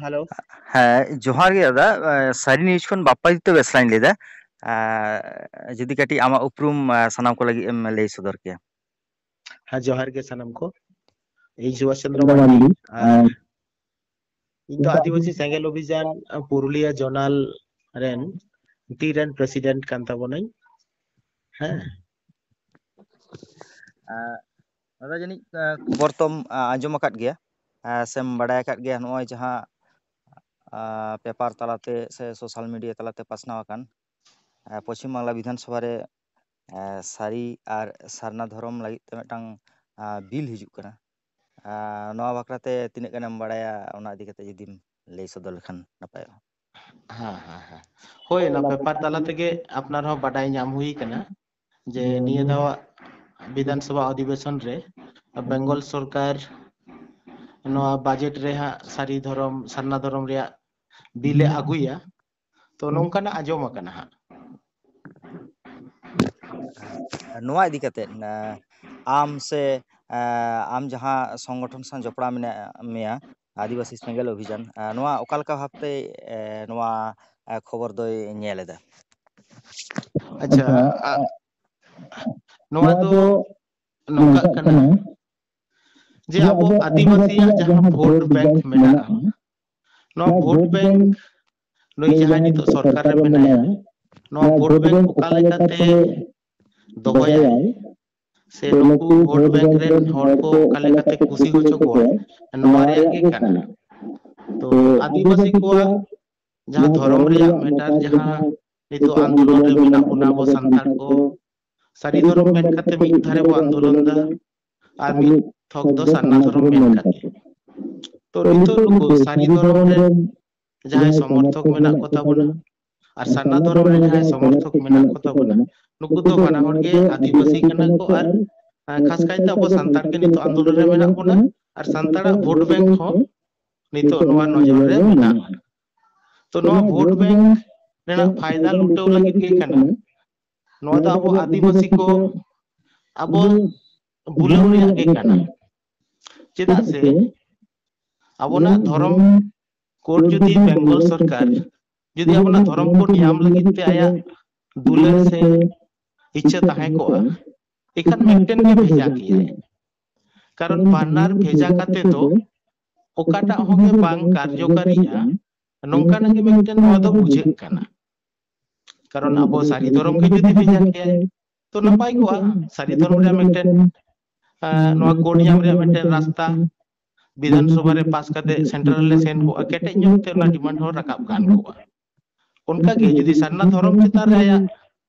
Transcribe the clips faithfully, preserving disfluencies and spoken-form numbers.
Hello. ᱦᱮᱸ, ᱡᱚᱦᱟᱨ ᱜᱮ ᱫᱟᱫᱟ᱾ ᱮ, ᱥᱟᱹᱨᱤ ᱱᱤᱭᱩᱡᱽ ᱠᱷᱚᱱ ᱵᱟᱯᱟᱭᱤᱛᱚ ᱵᱮᱥᱨᱟᱧ ᱞᱟᱹᱭᱫᱟ᱾ ᱮ, ᱡᱩᱫᱤ ᱠᱟᱹᱴᱤᱡ ᱟᱢᱟᱜ ᱩᱯᱨᱩᱢ, ᱮ, ᱥᱟᱱᱟᱢ ᱠᱚ ᱞᱟᱹᱜᱤᱫ ᱮᱢ ᱞᱟᱹᱭ ᱥᱚᱫᱚᱨ ᱠᱮᱭᱟ᱾ ᱦᱮᱸ, ᱡᱚᱦᱟᱨ ᱜᱮ ᱥᱟᱱᱟᱢ ᱠᱚ᱾ ᱤᱧ ᱥᱩᱵᱷᱟᱥ ᱪᱚᱱᱫᱨᱚ ᱢᱟᱱᱰᱤ, ᱟᱨ ᱤᱧ ᱫᱚ ᱟᱹᱫᱤᱵᱟᱹᱥᱤ ᱥᱮᱸᱜᱮᱞ ᱚᱵᱷᱤᱡᱟᱱ ᱯᱩᱨᱩᱞᱤᱭᱟᱹ ᱡᱳᱱᱟᱞ ᱨᱮᱱ ᱛᱤ ᱨᱮᱱ ᱯᱨᱮᱥᱤᱰᱮᱱᱴ ᱠᱟᱱ ᱛᱟᱵᱚᱱᱟᱹᱧ᱾ ᱦᱮᱸ᱾ ᱮ, ᱫᱟᱫᱟ, ᱡᱟᱹᱱᱤᱡ, ᱮ, ᱠᱷᱚᱵᱚᱨ ᱛᱚᱢ, ᱮ, ᱟᱸᱡᱚᱢ ᱟᱠᱟᱫ ᱜᱮᱭᱟ, ᱮ, ᱥᱮᱢ ᱵᱟᱰᱟᱭ ᱟᱠᱟᱫ ᱜᱮᱭᱟ, ᱱᱚᱜᱼᱚᱭ ᱡᱟᱦᱟᱸ, ᱮ, ᱯᱮᱯᱟᱨ ᱛᱟᱞᱟᱛᱮ ᱥᱮ ᱥᱳᱥᱟᱞ ᱢᱤᱰᱤᱭᱟ ᱛᱟᱞᱟᱛᱮ ᱯᱟᱥᱱᱟᱣ ᱟᱠᱟᱱ, ᱮ, ᱯᱚᱪᱷᱤᱢ ᱵᱟᱝᱞᱟ ᱵᱤᱫᱷᱟᱱ ᱥᱚᱵᱷᱟ ᱨᱮ, ᱮ, ᱥᱟᱹᱨᱤ ᱟᱨ ᱥᱟᱨᱱᱟ ᱫᱷᱚᱨᱚᱢ ᱞᱟᱹᱜᱤᱫ ᱛᱮ ᱢᱤᱫᱴᱟᱝ, ᱮ, ᱵᱤᱞ ᱦᱤᱡᱩᱜ ᱠᱟᱱᱟ᱾ ᱮ, ᱱᱚᱣᱟ ᱵᱟᱠᱷᱨᱟᱛᱮ ᱛᱤᱱᱟᱹᱜ ᱜᱟᱱᱮᱢ ᱵᱟᱲᱟᱭᱟ, ᱚᱱᱟ ᱤᱫᱤ ᱠᱟᱛᱮ ᱡᱩᱫᱤᱢ ᱞᱟᱹᱭ ᱥᱚᱫᱚᱨ ᱞᱮᱠᱷᱟᱱ ᱱᱟᱯᱟᱭᱚᱜᱼᱟ᱾ ᱦᱮᱸ, ᱦᱮᱸ, ᱦᱮᱸ᱾ ᱦᱳᱭ, ᱚᱱᱟ ᱯᱮᱯᱟᱨ ᱛᱟᱞᱟ ᱛᱮᱜᱮ ᱟᱯᱱᱟᱨ ᱦᱚᱸ ᱵᱟᱰᱟᱭ ᱧᱟᱢ ᱦᱩᱭ ᱠᱟᱱᱟ ᱡᱮ ᱱᱤᱭᱟᱹ ᱫᱷᱟᱣᱟᱜ ᱵᱤᱫᱷᱟᱱ ᱥᱚᱵᱷᱟ ᱚᱫᱷᱤᱵᱮᱥᱚᱱ ᱨᱮ ᱵᱮᱝᱜᱚᱞ ᱥᱚᱨᱠᱟᱨ ᱱᱚᱣᱟ ᱵᱟᱡᱮᱴ ᱨᱮ ᱦᱟᱸᱜ ᱥᱟᱹᱨᱤ ᱫᱷᱚᱨᱚᱢ, ᱥᱟᱨᱱᱟ ᱫᱷᱚᱨᱚᱢ ᱨᱮᱭᱟᱜ ᱵᱤᱞ ᱮ ᱟᱹᱜᱩᱭᱟ᱾ ᱛᱚ, ᱱᱚᱝᱠᱟᱱᱟᱜ ᱟᱸᱡᱚᱢ ᱟᱠᱟᱱᱟ ᱦᱟᱸᱜ᱾ ᱱᱚᱣᱟ ᱤᱫᱤ ᱠᱟᱛᱮ, ᱮ, ᱟᱢ ᱥᱮ, ᱮ, ᱟᱢ ᱡᱟᱦᱟᱸ ᱥᱚᱝᱜᱚᱴᱷᱚᱱ ᱥᱟᱶ ᱡᱚᱯᱲᱟᱣ ᱢᱮᱱᱟᱜ ᱢᱮᱭᱟ, ᱟᱹᱫᱤᱵᱟᱹᱥᱤ ᱥᱮᱸᱜᱮᱞ ᱚᱵᱷᱤᱡᱟᱱ, ᱮ, ᱱᱚᱣᱟ ᱚᱠᱟ ᱞᱮᱠᱟ ᱵᱷᱟᱵᱛᱮ, ᱮ, ᱱᱚᱣᱟ, ᱮ, ᱠᱷᱚᱵᱚᱨ ᱫᱚᱭ ᱧᱮᱞ ᱮᱫᱟ? ᱟᱪᱪᱷᱟ, ᱟᱪᱪᱷᱟ, ᱟ-, ᱱᱚᱣᱟ ᱫᱚ ᱱᱚᱝᱠᱟᱜ ᱠᱟᱱᱟ ᱡᱮ ᱟᱵᱚ ᱟᱹᱫᱤᱵᱟᱹᱥᱤᱭᱟᱜ ᱡᱟᱦᱟᱸ ᱵᱷᱳᱴ ᱵᱮᱝᱠ ᱢᱮᱱᱟᱜᱼᱟ, ᱱᱚᱣᱟ ᱵᱷᱳᱴ ᱵᱮᱝᱠ, ᱱᱩᱭ ᱡᱟᱦᱟᱸᱭ ᱱᱤᱛᱚᱜ ᱥᱚᱨᱠᱟᱨ ᱨᱮ ᱢᱮᱱᱟᱭᱟ, ᱱᱚᱣᱟ ᱵᱷᱳᱴ ᱵᱮᱝᱠ ᱚᱠᱟ ᱞᱮᱠᱟᱛᱮ ᱫᱚᱦᱚᱭᱟᱭ, ᱥᱮ ᱱᱩᱠᱩ ᱵᱷᱳᱴ ᱵᱮᱝᱠ ᱨᱮᱱ ᱦᱚᱲ ᱠᱚ ᱚᱠᱟ ᱞᱮᱠᱟᱛᱮ ᱠᱩᱥᱤ ᱦᱚᱪᱚ ᱠᱚᱣᱟ, ᱱᱚᱣᱟ ᱨᱮᱭᱟᱜ ᱜᱮ ᱠᱟᱱᱟ᱾ ᱛᱚ, ᱟᱹᱫᱤᱵᱟᱹᱥᱤ ᱠᱚᱣᱟᱜ ᱡᱟᱦᱟᱸ ᱫᱷᱚᱨᱚᱢ ᱨᱮᱭᱟᱜ ᱢᱮᱴᱟᱨ, ᱡᱟᱦᱟᱸ ᱱᱤᱛᱚᱜ ᱟᱱᱫᱳᱞᱚᱱ ᱨᱮ ᱢᱮᱱᱟᱜ ᱵᱚᱱᱟ ᱟᱵᱚ ᱥᱟᱱᱛᱟᱲ ᱠᱚ, ᱥᱟᱹᱨᱤ ᱫᱷᱚᱨᱚᱢ ᱢᱮᱱ ᱠᱟᱛᱮ ᱢᱤᱫ ᱫᱷᱟᱨᱮ ᱵᱚ ᱟᱱᱫᱳᱞᱚᱱ ᱫᱟ, ᱟᱨ ᱢᱤᱫ ᱛᱷᱚᱠ ᱫᱚ ᱥᱟᱨᱱᱟ ᱫᱷᱚᱨᱚᱢ ᱢᱮᱱ ᱠᱟᱛᱮ᱾ ᱛᱚ, ᱱᱤᱛᱚᱜ ᱱᱩᱠᱩ ᱥᱟᱹᱨᱤ ᱫᱷᱚᱨᱚᱢ ᱨᱮᱱ ᱡᱟᱦᱟᱸᱭ ᱥᱚᱢᱚᱨᱛᱷᱚᱠ ᱢᱮᱱᱟᱜ ᱠᱚ ᱛᱟᱵᱚᱱᱟ ᱟᱨ ᱥᱟᱨᱱᱟ ᱫᱷᱚᱨᱚᱢ ᱨᱮ ᱡᱟᱦᱟᱸᱭ ᱥᱚᱢᱚᱨᱛᱷᱚᱠ ᱢᱮᱱᱟᱜ ᱠᱚ ᱛᱟᱵᱚᱱᱟ, ᱱᱩᱠᱩ ᱫᱚ ᱵᱟᱱᱟ ᱦᱚᱲ ᱜᱮ ᱟᱹᱫᱤᱵᱟᱹᱥᱤ ᱠᱟᱱᱟ ᱠᱚ ᱟᱨ, ᱟᱨ ᱠᱷᱟᱥ ᱠᱟᱭᱛᱮ ᱟᱵᱚ ᱥᱟᱱᱛᱟᱲ ᱜᱮ ᱱᱤᱛᱚᱜ ᱟᱱᱫᱳᱞᱚᱱ ᱨᱮ ᱢᱮᱱᱟᱜ ᱵᱚᱱᱟ ᱟᱨ ᱥᱟᱱᱛᱟᱲᱟᱜ ᱵᱷᱳᱴ ᱵᱮᱝᱠ ᱦᱚᱸ ᱱᱤᱛᱚᱜ ᱱᱚᱣᱟ ᱱᱚᱡᱚᱨ ᱨᱮ ᱢᱮᱱᱟᱜᱼᱟ᱾ ᱛᱚ, ᱱᱚᱣᱟ ᱵᱷᱳᱴ ᱵᱮᱝᱠ ᱨᱮᱱᱟᱜ ᱯᱷᱟᱭᱫᱟ ᱞᱩᱴᱟᱹᱣ ᱞᱟᱹᱜᱤᱫ ᱜᱮ ᱠᱟᱱᱟ᱾ ᱱᱚᱣᱟ ᱫᱚ ᱟᱵᱚ ᱟᱹᱫᱤᱵᱟᱹᱥᱤ ᱠᱚ ᱟᱵᱚ ᱵᱩᱞᱟᱹᱣ ᱨᱮᱭᱟᱜ ᱜᱮ ᱠᱟᱱᱟ᱾ ᱪᱮᱫᱟᱜ ᱥᱮ ᱟᱵᱚᱱᱟᱜ ᱫᱷᱚᱨᱚᱢ ᱠᱳᱰ ᱡᱩᱫᱤ ᱵᱮᱝᱜᱚᱞ ᱥᱚᱨᱠᱟᱨ ᱡᱩᱫᱤ ᱟᱵᱚᱱᱟᱜ ᱫᱷᱚᱨᱚᱢ ᱠᱳᱰ ᱧᱟᱢ ᱞᱟᱹᱜᱤᱫ ᱛᱮ ᱟᱭᱟᱜ ᱫᱩᱞᱟᱹᱲ ᱥᱮ ᱤᱪᱪᱷᱟᱹ ᱛᱟᱦᱮᱸ ᱠᱚᱜᱼᱟ, ᱮᱱᱠᱷᱟᱱ ᱢᱤᱫᱴᱮᱱ ᱜᱮ ᱵᱷᱮᱡᱟ ᱠᱮᱭᱟᱭ᱾ ᱠᱟᱨᱚᱱ ᱵᱟᱱᱟᱨ ᱵᱷᱮᱡᱟ ᱠᱟᱛᱮ ᱫᱚ ᱚᱠᱟᱴᱟᱜ ᱦᱚᱸ ᱜᱮ ᱵᱟᱝ ᱠᱟᱨᱡᱚᱠᱟᱨᱤᱜᱼᱟ, ᱱᱚᱝᱠᱟᱱᱟᱜ ᱜᱮ ᱢᱤᱫᱴᱮᱱ ᱱᱚᱣᱟ ᱫᱚ ᱵᱩᱡᱷᱟᱹᱜ ᱠᱟᱱᱟ᱾ ᱠᱟᱨᱚᱱ ᱟᱵᱚ ᱥᱟᱹᱨᱤ ᱫᱷᱚᱨᱚᱢ ᱜᱮ ᱡᱩᱫᱤ ᱵᱷᱮᱡᱟ ᱠᱮᱭᱟᱭ, ᱛᱚ ᱱᱟᱯᱟᱭ ᱠᱚᱜᱼᱟ᱾ ᱥᱟᱹᱨᱤ ᱫᱷᱚᱨᱚᱢ ᱨᱮᱭᱟᱜ ᱢᱤᱫᱴᱮᱱ, ᱟᱸ, ᱱᱚᱣᱟ ᱠᱳᱰ ᱧᱟᱢ ᱨᱮᱭᱟᱜ ᱢᱤᱫᱴᱮᱱ ᱨᱟᱥᱛᱟ ᱵᱤᱫᱷᱟᱱ ᱥᱚᱵᱷᱟ ᱨᱮ ᱯᱟᱥ ᱠᱟᱛᱮ ᱥᱮᱱᱴᱨᱟᱞ ᱨᱮ ᱥᱮᱱ ᱠᱚᱜᱼᱟ, ᱠᱮᱴᱮᱡ ᱧᱚᱜ ᱛᱮ ᱚᱱᱟ ᱰᱤᱢᱟᱱᱰ ᱦᱚᱸ ᱨᱟᱠᱟᱵ ᱜᱟᱱ ᱠᱚᱜᱼᱟ᱾ ᱚᱱᱠᱟᱜᱮ ᱡᱩᱫᱤ ᱥᱟᱨᱱᱟ ᱫᱷᱚᱨᱚᱢ ᱪᱮᱛᱟᱱ ᱨᱮ ᱟᱭᱟᱜ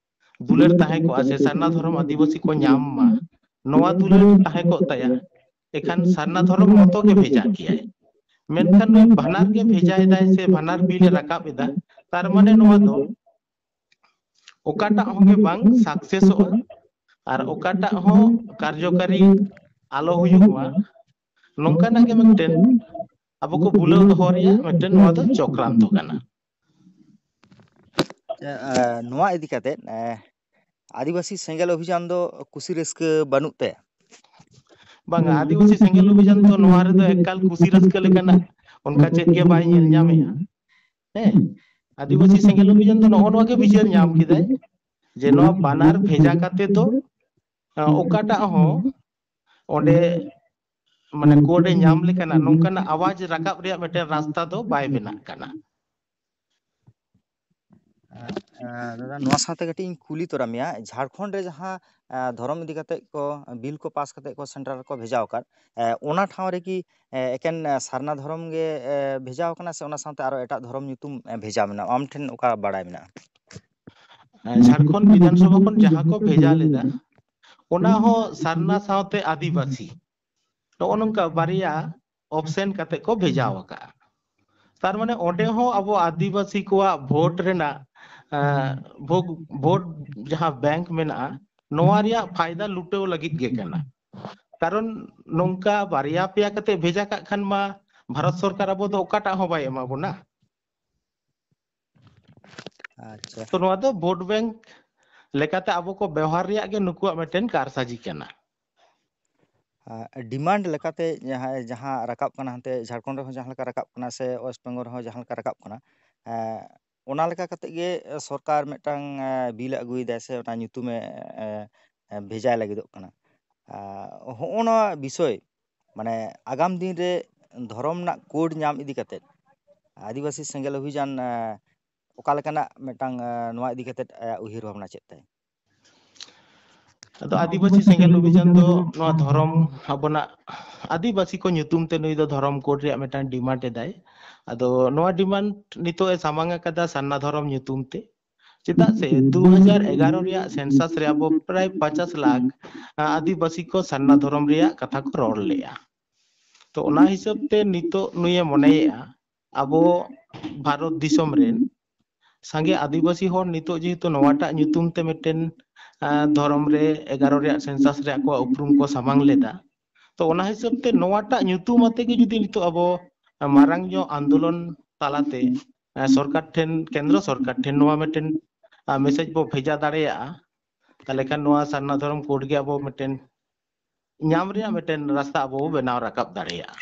ᱫᱩᱞᱟᱹᱲ ᱛᱟᱦᱮᱸ ᱠᱚᱜᱼᱟ ᱥᱮ ᱥᱟᱨᱱᱟ ᱫᱷᱚᱨᱚᱢ ᱟᱹᱫᱤᱵᱟᱹᱥᱤ ᱠᱚ ᱧᱟᱢ ᱢᱟ, ᱱᱚᱣᱟ ᱫᱩᱞᱟᱹᱲ ᱛᱟᱦᱮᱸ ᱠᱚᱜ ᱛᱟᱭᱟ, ᱮᱠᱷᱟᱱ ᱥᱟᱨᱱᱟ ᱫᱷᱚᱨᱚᱢ ᱢᱚᱛᱚ ᱜᱮ ᱵᱷᱮᱡᱟ ᱠᱮᱭᱟᱭ᱾ ᱢᱮᱱᱠᱷᱟᱱ ᱱᱩᱭ ᱵᱟᱱᱟᱨ ᱜᱮ ᱵᱷᱮᱡᱟᱭᱮᱫᱟᱭ ᱥᱮ ᱵᱟᱱᱟᱨ ᱵᱤᱞ ᱮ ᱨᱟᱠᱟᱵ ᱮᱫᱟ, ᱛᱟᱨ ᱢᱟᱱᱮ ᱱᱚᱣᱟ ᱫᱚ ᱚᱠᱟᱴᱟᱜ ᱦᱚᱸ ᱜᱮ ᱵᱟᱝ ᱥᱟᱠᱥᱮᱥᱚᱜᱼᱟ ᱟᱨ ᱚᱠᱟᱴᱟᱜ ᱦᱚᱸ ᱠᱟᱨᱡᱚᱠᱟᱨᱤ ᱟᱞᱚ ᱦᱩᱭᱩᱜ ᱢᱟ, ᱱᱚᱝᱠᱟᱱᱟᱜ ᱜᱮ ᱢᱤᱫᱴᱮᱱ ᱟᱵᱚ ᱠᱚ ᱵᱩᱞᱟᱹᱣ ᱫᱚᱦᱚ ᱨᱮᱭᱟᱜ ᱢᱤᱫᱴᱮᱱ ᱱᱚᱣᱟ ᱫᱚ ᱪᱚᱠᱨᱟᱱᱛᱚ ᱠᱟᱱᱟ᱾ ᱮ, ᱱᱚᱣᱟ ᱤᱫᱤ ᱠᱟᱛᱮ, ᱮ, ᱟᱹᱫᱤᱵᱟᱹᱥᱤ ᱥᱮᱸᱜᱮᱞ ᱚᱵᱷᱤᱡᱟᱱ ᱫᱚ ᱠᱩᱥᱤ ᱨᱟᱹᱥᱠᱟᱹ ᱵᱟᱹᱱᱩᱜ ᱛᱟᱭᱟ? ᱵᱟᱝᱟ, ᱟᱹᱫᱤᱵᱟᱹᱥᱤ ᱥᱮᱸᱜᱮᱞ ᱚᱵᱷᱤᱡᱟᱱ ᱫᱚ ᱱᱚᱣᱟ ᱨᱮᱫᱚ ᱮᱠᱟᱞ ᱠᱩᱥᱤ ᱨᱟᱹᱥᱠᱟᱹ ᱞᱮᱠᱟᱱᱟᱜ ᱚᱱᱠᱟ ᱪᱮᱫ ᱜᱮ ᱵᱟᱭ ᱧᱮᱞ ᱧᱟᱢᱮᱜᱼᱟ᱾ ᱦᱮᱸ, ᱟᱹᱫᱤᱵᱟᱹᱥᱤ ᱥᱮᱸᱜᱮᱞ ᱚᱵᱷᱤᱡᱟᱱ ᱫᱚ ᱱᱚᱜᱼᱚ ᱱᱚᱣᱟ ᱜᱮ ᱵᱤᱪᱟᱹᱨ ᱧᱟᱢ ᱠᱮᱫᱟᱭ ᱡᱮ ᱱᱚᱣᱟ ᱵᱟᱱᱟᱨ ᱵᱷᱮᱡᱟ ᱠᱟᱛᱮ ᱫᱚ, ᱟ, ᱚᱠᱟᱴᱟᱜ ᱦᱚᱸ ᱚᱸᱰᱮ ᱢᱟᱱᱮ ᱠᱳᱰ ᱮ ᱧᱟᱢ ᱞᱮᱠᱟᱱᱟᱜ ᱱᱚᱝᱠᱟᱱᱟᱜ ᱟᱣᱟᱡ ᱨᱟᱠᱟᱵ ᱨᱮᱭᱟᱜ ᱢᱤᱫᱴᱮᱱ ᱨᱟᱥᱛᱟ ᱫᱚ ᱵᱟᱭ ᱵᱮᱱᱟᱜ ᱠᱟᱱᱟ᱾ ᱮ, ᱫᱟᱫᱟ, ᱱᱚᱣᱟ ᱥᱟᱶᱛᱮ ᱠᱟᱹᱴᱤᱡ ᱤᱧ ᱠᱩᱞᱤ ᱛᱚᱨᱟ ᱢᱮᱭᱟ, ᱡᱷᱟᱲᱠᱷᱚᱸᱰ ᱨᱮ ᱡᱟᱦᱟᱸ, ᱮ, ᱫᱷᱚᱨᱚᱢ ᱤᱫᱤ ᱠᱟᱛᱮ ᱠᱚ ᱵᱤᱞ ᱠᱚ ᱯᱟᱥ ᱠᱟᱛᱮ ᱠᱚ ᱥᱮᱱᱴᱨᱟᱞ ᱨᱮᱠᱚ ᱵᱷᱮᱡᱟ ᱟᱠᱟᱫ, ᱮ, ᱚᱱᱟ ᱴᱷᱟᱶ ᱨᱮᱠᱤ, ᱮ, ᱮᱠᱮᱱ, ᱮ, ᱥᱟᱨᱱᱟ ᱫᱷᱚᱨᱚᱢ ᱜᱮ, ᱮ, ᱵᱷᱮᱡᱟ ᱟᱠᱟᱱᱟ ᱥᱮ ᱚᱱᱟ ᱥᱟᱶᱛᱮ ᱟᱨᱚ ᱮᱴᱟᱜ ᱫᱷᱚᱨᱚᱢ ᱧᱩᱛᱩᱢ, ᱮ, ᱵᱷᱮᱡᱟ ᱢᱮᱱᱟᱜᱼᱟ? ᱟᱢ ᱴᱷᱮᱱ ᱚᱠᱟ ᱵᱟᱲᱟᱭ ᱢᱮᱱᱟᱜᱼᱟ? ᱮ, ᱡᱷᱟᱲᱠᱷᱚᱸᱰ ᱵᱤᱫᱷᱟᱱ ᱥᱚᱵᱷᱟ ᱠᱷᱚᱱ ᱡᱟᱦᱟᱸ ᱠᱚ ᱵᱷᱮᱡᱟ ᱞᱮᱫᱟ, ᱚᱱᱟ ᱦᱚᱸ ᱥᱟᱨᱱᱟ ᱥᱟᱶᱛᱮ ᱟᱹᱫᱤᱵᱟᱹᱥᱤ, ᱱᱚᱜᱼᱚ ᱱᱚᱝᱠᱟ ᱵᱟᱨᱭᱟ ᱚᱯᱥᱮᱱ ᱠᱟᱛᱮ ᱠᱚ ᱵᱷᱮᱡᱟ ᱟᱠᱟᱫᱼᱟ᱾ ᱛᱟᱨ ᱢᱟᱱᱮ ᱚᱸᱰᱮ ᱦᱚᱸ ᱟᱵᱚ ᱟᱹᱫᱤᱵᱟᱹᱥᱤ ᱠᱚᱣᱟᱜ ᱵᱷᱳᱴ ᱨᱮᱱᱟᱜ, ᱮ, ᱵᱷᱳᱜ-, ᱵᱷᱳᱴ ᱡᱟᱦᱟᱸ ᱵᱮᱝᱠ ᱢᱮᱱᱟᱜᱼᱟ, ᱱᱚᱣᱟ ᱨᱮᱭᱟᱜ ᱯᱷᱟᱭᱫᱟ ᱞᱩᱴᱟᱹᱣ ᱞᱟᱹᱜᱤᱫ ᱜᱮ ᱠᱟᱱᱟ᱾ ᱠᱟᱨᱚᱱ ᱱᱚᱝᱠᱟ ᱵᱟᱨᱭᱟ ᱯᱮᱭᱟ ᱠᱟᱛᱮ ᱵᱷᱮᱡᱟ ᱠᱟᱜ ᱠᱷᱟᱱ ᱢᱟ ᱵᱷᱟᱨᱚᱛ ᱥᱚᱨᱠᱟᱨ ᱟᱵᱚ ᱫᱚ ᱚᱠᱟᱴᱟᱜ ᱦᱚᱸ ᱵᱟᱭ ᱮᱢᱟ ᱵᱚᱱᱟ᱾ ᱟᱪᱪᱷᱟ᱾ ᱛᱚ ᱱᱚᱣᱟ ᱫᱚ ᱵᱷᱳᱴ ᱵᱮᱝᱠ ᱞᱮᱠᱟᱛᱮ ᱟᱵᱚ ᱠᱚ ᱵᱮᱣᱦᱟᱨ ᱨᱮᱭᱟᱜ ᱜᱮ ᱱᱩᱠᱩᱣᱟᱜ ᱢᱤᱫᱴᱮᱱ ᱠᱟᱨᱥᱟᱡᱤ ᱠᱟᱱᱟ᱾ ᱰᱤᱢᱟᱱᱰ ᱞᱮᱠᱟᱛᱮ ᱡᱟᱦᱟᱸ ᱡᱟᱦᱟᱸ ᱨᱟᱠᱟᱵ ᱠᱟᱱᱟ, ᱦᱟᱱᱛᱮ ᱡᱷᱟᱲᱠᱷᱚᱸᱰ ᱨᱮᱦᱚᱸ ᱡᱟᱦᱟᱸ ᱞᱮᱠᱟ ᱨᱟᱠᱟᱵ ᱠᱟᱱᱟ ᱥᱮ ᱳᱭᱮᱥᱴ ᱵᱮᱝᱜᱚᱞ ᱨᱮᱦᱚᱸ ᱡᱟᱦᱟᱸ ᱞᱮᱠᱟ ᱨᱟᱠᱟᱵ ᱠᱟᱱᱟ, ᱮ, ᱚᱱᱟ ᱞᱮᱠᱟ ᱠᱟᱛᱮ ᱜᱮ ᱥᱚᱨᱠᱟᱨ ᱢᱤᱫᱴᱟᱝ, ᱮ, ᱵᱤᱞ ᱮ ᱟᱹᱜᱩᱭᱮᱫᱟᱭ ᱥᱮ ᱚᱱᱟ ᱧᱩᱛᱩᱢᱮ, ᱮ, ᱮ, ᱵᱷᱮᱡᱟᱭ ᱞᱟᱹᱜᱤᱫᱚᱜ ᱠᱟᱱᱟ᱾ ᱟ, ᱦᱚᱸᱜᱼᱚ ᱱᱚᱣᱟ ᱵᱤᱥᱚᱭ, ᱢᱟᱱᱮ ᱟᱜᱟᱢ ᱫᱤᱱ ᱨᱮ ᱫᱷᱚᱨᱚᱢ ᱨᱮᱱᱟᱜ ᱠᱳᱰ ᱧᱟᱢ ᱤᱫᱤ ᱠᱟᱛᱮ ᱟᱹᱫᱤᱵᱟᱹᱥᱤ ᱥᱮᱸᱜᱮᱞ ᱚᱵᱷᱤᱡᱟᱱ, ᱮ, ᱚᱠᱟ ᱞᱮᱠᱟᱱᱟᱜ ᱢᱤᱫᱴᱟᱝ, ᱮ, ᱱᱚᱣᱟ ᱤᱫᱤ ᱠᱟᱛᱮ, ᱮ, ᱩᱭᱦᱟᱹᱨ ᱵᱷᱟᱵᱽᱱᱟ ᱪᱮᱫ ᱛᱟᱭ? ᱟᱫᱚ ᱟᱹᱫᱤᱵᱟᱹᱥᱤ ᱥᱮᱸᱜᱮᱞ ᱚᱵᱷᱤᱡᱟᱱ ᱫᱚ ᱱᱚᱣᱟ ᱫᱷᱚᱨᱚᱢ, ᱟᱵᱚᱱᱟᱜ ᱟᱹᱫᱤᱵᱟᱹᱥᱤ ᱠᱚ ᱧᱩᱛᱩᱢ ᱛᱮ ᱱᱩᱭ ᱫᱚ ᱫᱷᱚᱨᱚᱢ ᱠᱳᱰ ᱨᱮᱭᱟᱜ ᱢᱤᱫᱴᱟᱝ ᱰᱤᱢᱟᱱᱰ ᱮᱫᱟᱭ᱾ ᱟᱫᱚ ᱱᱚᱣᱟ ᱰᱤᱢᱟᱱᱰ ᱱᱤᱛᱚᱜ ᱮ ᱥᱟᱢᱟᱝ ᱟᱠᱟᱫᱟ ᱥᱟᱨᱱᱟ ᱫᱷᱚᱨᱚᱢ ᱧᱩᱛᱩᱢ ᱛᱮ᱾ ᱪᱮᱫᱟᱜ ᱥᱮ ᱫᱩ ᱦᱟᱡᱟᱨ ᱮᱜᱟᱨᱚ ᱨᱮᱭᱟᱜ ᱥᱮᱱᱥᱟᱥ ᱨᱮ ᱟᱵᱚ ᱯᱨᱟᱭ ᱯᱚᱧᱪᱟᱥ ᱞᱟᱠᱷ, ᱟ, ᱟᱹᱫᱤᱵᱟᱹᱥᱤ ᱠᱚ ᱥᱟᱨᱱᱟ ᱫᱷᱚᱨᱚᱢ ᱨᱮᱭᱟᱜ ᱠᱟᱛᱷᱟ ᱠᱚ ᱨᱚᱲ ᱞᱮᱜᱼᱟ᱾ ᱛᱚ ᱚᱱᱟ ᱦᱤᱥᱟᱹᱵ ᱛᱮ ᱱᱤᱛᱚᱜ ᱱᱩᱭᱮ ᱢᱚᱱᱮᱭᱮᱜᱼᱟ, ᱟᱵᱚ ᱵᱷᱟᱨᱚᱛ ᱫᱤᱥᱚᱢ ᱨᱮᱱ ᱥᱟᱸᱜᱮ ᱟᱹᱫᱤᱵᱟᱹᱥᱤ ᱦᱚᱲ ᱱᱤᱛᱚᱜ ᱡᱮᱦᱮᱛᱩ ᱱᱚᱣᱟᱴᱟᱜ ᱧᱩᱛᱩᱢ ᱛᱮ ᱢᱤᱫᱴᱮᱱ, ᱟ, ᱫᱷᱚᱨᱚᱢ ᱨᱮ ᱮᱜᱟᱨᱚ ᱨᱮᱭᱟᱜ ᱥᱮᱱᱥᱟᱥ ᱨᱮ ᱟᱠᱚᱣᱟᱜ ᱩᱯᱨᱩᱢ ᱠᱚ ᱥᱟᱢᱟᱝ ᱞᱮᱫᱟ, ᱛᱚ ᱚᱱᱟ ᱦᱤᱥᱟᱹᱵ ᱛᱮ ᱱᱚᱣᱟᱴᱟᱜ ᱧᱩᱛᱩᱢ ᱟᱛᱮ ᱜᱮ ᱡᱩᱫᱤ ᱱᱤᱛᱚᱜ ᱟᱵᱚ ᱢᱟᱨᱟᱝ ᱧᱚᱜ ᱟᱱᱫᱳᱞᱚᱱ ᱛᱟᱞᱟᱛᱮ, ᱟ, ᱥᱚᱨᱠᱟᱨ ᱴᱷᱮᱱ, ᱠᱮᱱᱫᱨᱚ ᱥᱚᱨᱠᱟᱨ ᱴᱷᱮᱱ ᱱᱚᱣᱟ ᱢᱤᱫᱴᱮᱱ, ᱟ, ᱢᱮᱥᱮᱡᱽ ᱵᱚ ᱵᱷᱮᱡᱟ ᱫᱟᱲᱮᱭᱟᱜᱼᱟ, ᱛᱟᱦᱚᱞᱮ ᱠᱷᱟᱱ ᱱᱚᱣᱟ ᱥᱟᱨᱱᱟ ᱫᱷᱚᱨᱚᱢ ᱠᱳᱰ ᱜᱮ ᱟᱵᱚ ᱢᱤᱫᱴᱮᱱ ᱧᱟᱢ ᱨᱮᱭᱟᱜ ᱢᱤᱫᱴᱮᱱ ᱨᱟᱥᱛᱟ ᱟᱵᱚ ᱵᱚ ᱵᱮᱱᱟᱣ ᱨᱟᱠᱟᱵ ᱫᱟᱲᱮᱭᱟᱜᱼᱟ᱾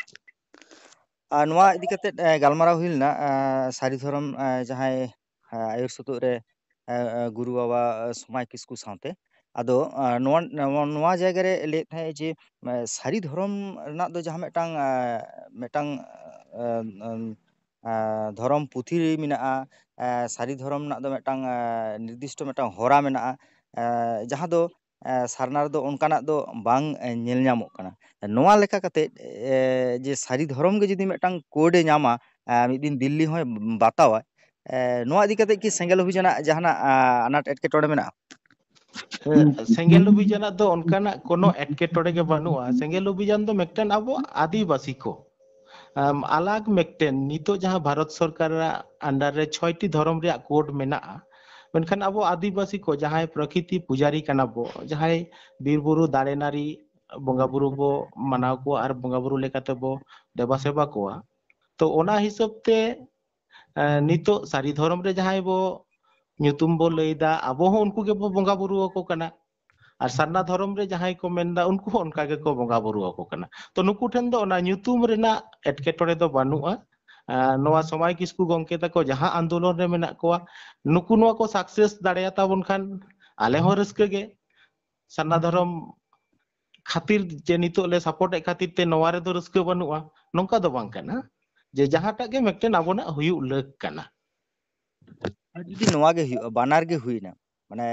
ᱟᱨ ᱱᱚᱣᱟ ᱤᱫᱤ ᱠᱟᱛᱮ, ᱮ, ᱜᱟᱞᱢᱟᱨᱟᱣ ᱦᱩᱭ ᱞᱮᱱᱟ, ᱮ, ᱥᱟᱹᱨᱤ ᱫᱷᱚᱨᱚᱢ, ᱮ, ᱡᱟᱦᱟᱸᱭ, ᱮ, ᱟᱹᱭᱩᱨ ᱥᱩᱛᱩᱜ ᱨᱮ, ᱮ, ᱮ, ᱜᱩᱨᱩ ᱵᱟᱵᱟ, ᱮ, ᱥᱚᱢᱟᱭ ᱠᱤᱥᱠᱩ ᱥᱟᱶᱛᱮ᱾ ᱟᱫᱚ, ᱮ, ᱱᱚᱣᱟ, ᱱᱚᱣᱟ, ᱱᱚᱣᱟ ᱡᱟᱭᱜᱟ ᱨᱮ ᱞᱟᱹᱭᱮᱫ ᱛᱟᱦᱮᱸᱫ ᱡᱮ, ᱮ, ᱥᱟᱹᱨᱤ ᱫᱷᱚᱨᱚᱢ ᱨᱮᱱᱟᱜ ᱫᱚ ᱡᱟᱦᱟᱸ ᱢᱤᱫᱴᱟᱝ, ᱮ, ᱢᱤᱫᱴᱟᱝ, ᱮ, ᱮ, ᱮ, ᱫᱷᱚᱨᱚᱢ ᱯᱩᱛᱷᱤ ᱢᱮᱱᱟᱜᱼᱟ, ᱮ, ᱥᱟᱹᱨᱤ ᱫᱷᱚᱨᱚᱢ ᱨᱮᱱᱟᱜ ᱫᱚ ᱢᱤᱫᱴᱟᱝ, ᱮ, ᱱᱤᱨᱫᱤᱥᱴᱚ ᱢᱤᱫᱴᱟᱝ ᱦᱚᱨᱟ ᱢᱮᱱᱟᱜᱼᱟ, ᱮ, ᱡᱟᱦᱟᱸ ᱫᱚ, ᱮ, ᱥᱟᱨᱱᱟ ᱨᱮᱫᱚ ᱚᱱᱠᱟᱱᱟᱜ ᱫᱚ ᱵᱟᱝ, ᱮ, ᱧᱮᱞ ᱧᱟᱢᱚᱜ ᱠᱟᱱᱟ᱾ ᱱᱚᱣᱟ ᱞᱮᱠᱟ ᱠᱟᱛᱮ, ᱮ, ᱡᱮ ᱥᱟᱹᱨᱤ ᱫᱷᱚᱨᱚᱢ ᱜᱮ ᱡᱩᱫᱤ ᱢᱤᱫᱴᱟᱝ ᱠᱳᱰ ᱮ ᱧᱟᱢᱟ, ᱮ, ᱢᱤᱫ ᱫᱤᱱ ᱫᱤᱞᱞᱤ ᱦᱚᱸᱭ ᱵᱟᱛᱟᱣᱟ, ᱮ, ᱱᱚᱣᱟ ᱤᱫᱤ ᱠᱟᱛᱮ ᱠᱤ ᱥᱮᱸᱜᱮᱞ ᱚᱵᱷᱤᱡᱟᱱᱟᱜ ᱡᱟᱦᱟᱱᱟᱜ, ᱟ, ᱟᱱᱟᱴ ᱮᱴᱠᱮᱴᱚᱬᱮ ᱢᱮᱱᱟᱜᱼᱟ? ᱦᱮᱸ, ᱥᱮᱸᱜᱮᱞ ᱚᱵᱷᱤᱡᱟᱱᱟᱜ ᱫᱚ ᱚᱱᱠᱟᱱᱟᱜ ᱠᱳᱱᱳ ᱮᱴᱠᱮᱴᱚᱬᱮ ᱜᱮ ᱵᱟᱹᱱᱩᱜᱼᱟ᱾ ᱥᱮᱸᱜᱮᱞ ᱚᱵᱷᱤᱡᱟᱱ ᱫᱚ ᱢᱤᱫᱴᱮᱱ ᱟᱵᱚ ᱟᱹᱫᱤᱵᱟᱹᱥᱤ ᱠᱚ, ᱟᱢ, ᱟᱞᱟᱜᱽ ᱢᱤᱫᱴᱮᱱ ᱱᱤᱛᱚᱜ ᱡᱟᱦᱟᱸ ᱵᱷᱟᱨᱚᱛ ᱥᱚᱨᱠᱟᱨᱟᱜ under ᱨᱮ ᱪᱷᱚᱭᱴᱤ ᱫᱷᱚᱨᱚᱢ ᱨᱮᱭᱟᱜ ᱠᱳᱰ ᱢᱮᱱᱟᱜᱼᱟ, ᱢᱮᱱᱠᱷᱟᱱ ᱟᱵᱚ ᱟᱹᱫᱤᱵᱟᱹᱥᱤ ᱠᱚ ᱡᱟᱦᱟᱸᱭ ᱯᱨᱚᱠᱨᱤᱛᱤ ᱯᱩᱡᱟᱨᱤ ᱠᱟᱱᱟ ᱵᱚ, ᱡᱟᱦᱟᱸᱭ ᱵᱤᱨ ᱵᱩᱨᱩ ᱫᱟᱨᱮ ᱱᱟᱹᱲᱤ ᱵᱚᱸᱜᱟ ᱵᱩᱨᱩ ᱵᱚ ᱢᱟᱱᱟᱣ ᱠᱚᱣᱟ ᱟᱨ ᱵᱚᱸᱜᱟ ᱵᱩᱨᱩ ᱞᱮᱠᱟᱛᱮ ᱵᱚ ᱫᱮᱵᱟ ᱥᱮᱵᱟ ᱠᱚᱣᱟ, ᱛᱚ ᱚᱱᱟ ᱦᱤᱥᱟᱹᱵ ᱛᱮ, ᱮ, ᱱᱤᱛᱚᱜ ᱥᱟᱹᱨᱤ ᱫᱷᱚᱨᱚᱢ ᱨᱮ ᱡᱟᱦᱟᱸᱭ ᱵᱚ ᱧᱩᱛᱩᱢ ᱵᱚ ᱞᱟᱹᱭᱫᱟ, ᱟᱵᱚ ᱦᱚᱸ ᱩᱱᱠᱩ ᱜᱮᱵᱚ ᱵᱚᱸᱜᱟ ᱵᱩᱨᱩ ᱟᱠᱚ ᱠᱟᱱᱟ᱾ ᱟᱨ ᱥᱟᱨᱱᱟ ᱫᱷᱚᱨᱚᱢ ᱨᱮ ᱡᱟᱦᱟᱸᱭ ᱠᱚ ᱢᱮᱱᱫᱟ, ᱩᱱᱠᱩ ᱦᱚᱸ ᱚᱱᱠᱟ ᱜᱮᱠᱚ ᱵᱚᱸᱜᱟ ᱵᱩᱨᱩ ᱟᱠᱚ ᱠᱟᱱᱟ᱾ ᱛᱚ, ᱱᱩᱠᱩ ᱴᱷᱮᱱ ᱫᱚ ᱚᱱᱟ ᱧᱩᱛᱩᱢ ᱨᱮᱱᱟᱜ ᱮᱴᱠᱮᱴᱚᱬᱮ ᱫᱚ ᱵᱟᱹᱱᱩᱜᱼᱟ᱾ ᱟᱨ ᱱᱚᱣᱟ ᱥᱚᱢᱟᱭ ᱠᱤᱥᱠᱩ ᱜᱚᱢᱠᱮ ᱛᱟᱠᱚ ᱡᱟᱦᱟᱸ ᱟᱱᱫᱳᱞᱚᱱ ᱨᱮ ᱢᱮᱱᱟᱜ ᱠᱚᱣᱟ, ᱱᱩᱠᱩ ᱱᱚᱣᱟ ᱠᱚ ᱥᱟᱠᱥᱮᱥ ᱫᱟᱲᱮᱭᱟᱛᱟ ᱵᱚᱱ ᱠᱷᱟᱱ ᱟᱞᱮ ᱦᱚᱸ ᱨᱟᱹᱥᱠᱟᱹ ᱜᱮ᱾ ᱥᱟᱨᱱᱟ ᱫᱷᱚᱨᱚᱢ ᱠᱷᱟᱹᱛᱤᱨ ᱡᱮ ᱱᱤᱛᱚᱜ ᱞᱮ ᱥᱟᱯᱳᱨᱴ ᱮᱫ ᱠᱷᱟᱹᱛᱤᱨ ᱛᱮ ᱱᱚᱣᱟ ᱨᱮᱫᱚ ᱨᱟᱹᱥᱠᱟᱹ ᱵᱟᱹᱱᱩᱜᱼᱟ, ᱱᱚᱝᱠᱟ ᱫᱚ ᱵᱟᱝ ᱠᱟᱱᱟ᱾ ᱡᱮ ᱡᱟᱦᱟᱸᱴᱟᱜ ᱜᱮ ᱢᱤᱫᱴᱮᱱ ᱟᱵᱚᱱᱟᱜ ᱦᱩᱭᱩᱜ ᱞᱟᱹᱠ ᱠᱟᱱᱟ᱾ ᱟᱨ ᱡᱩᱫᱤ ᱱᱚᱣᱟ ᱜᱮ ᱦᱩᱭᱩᱜᱼᱟ, ᱵᱟᱱᱟᱨ ᱜᱮ ᱦᱩᱭᱱᱟ, ᱢᱟᱱᱮ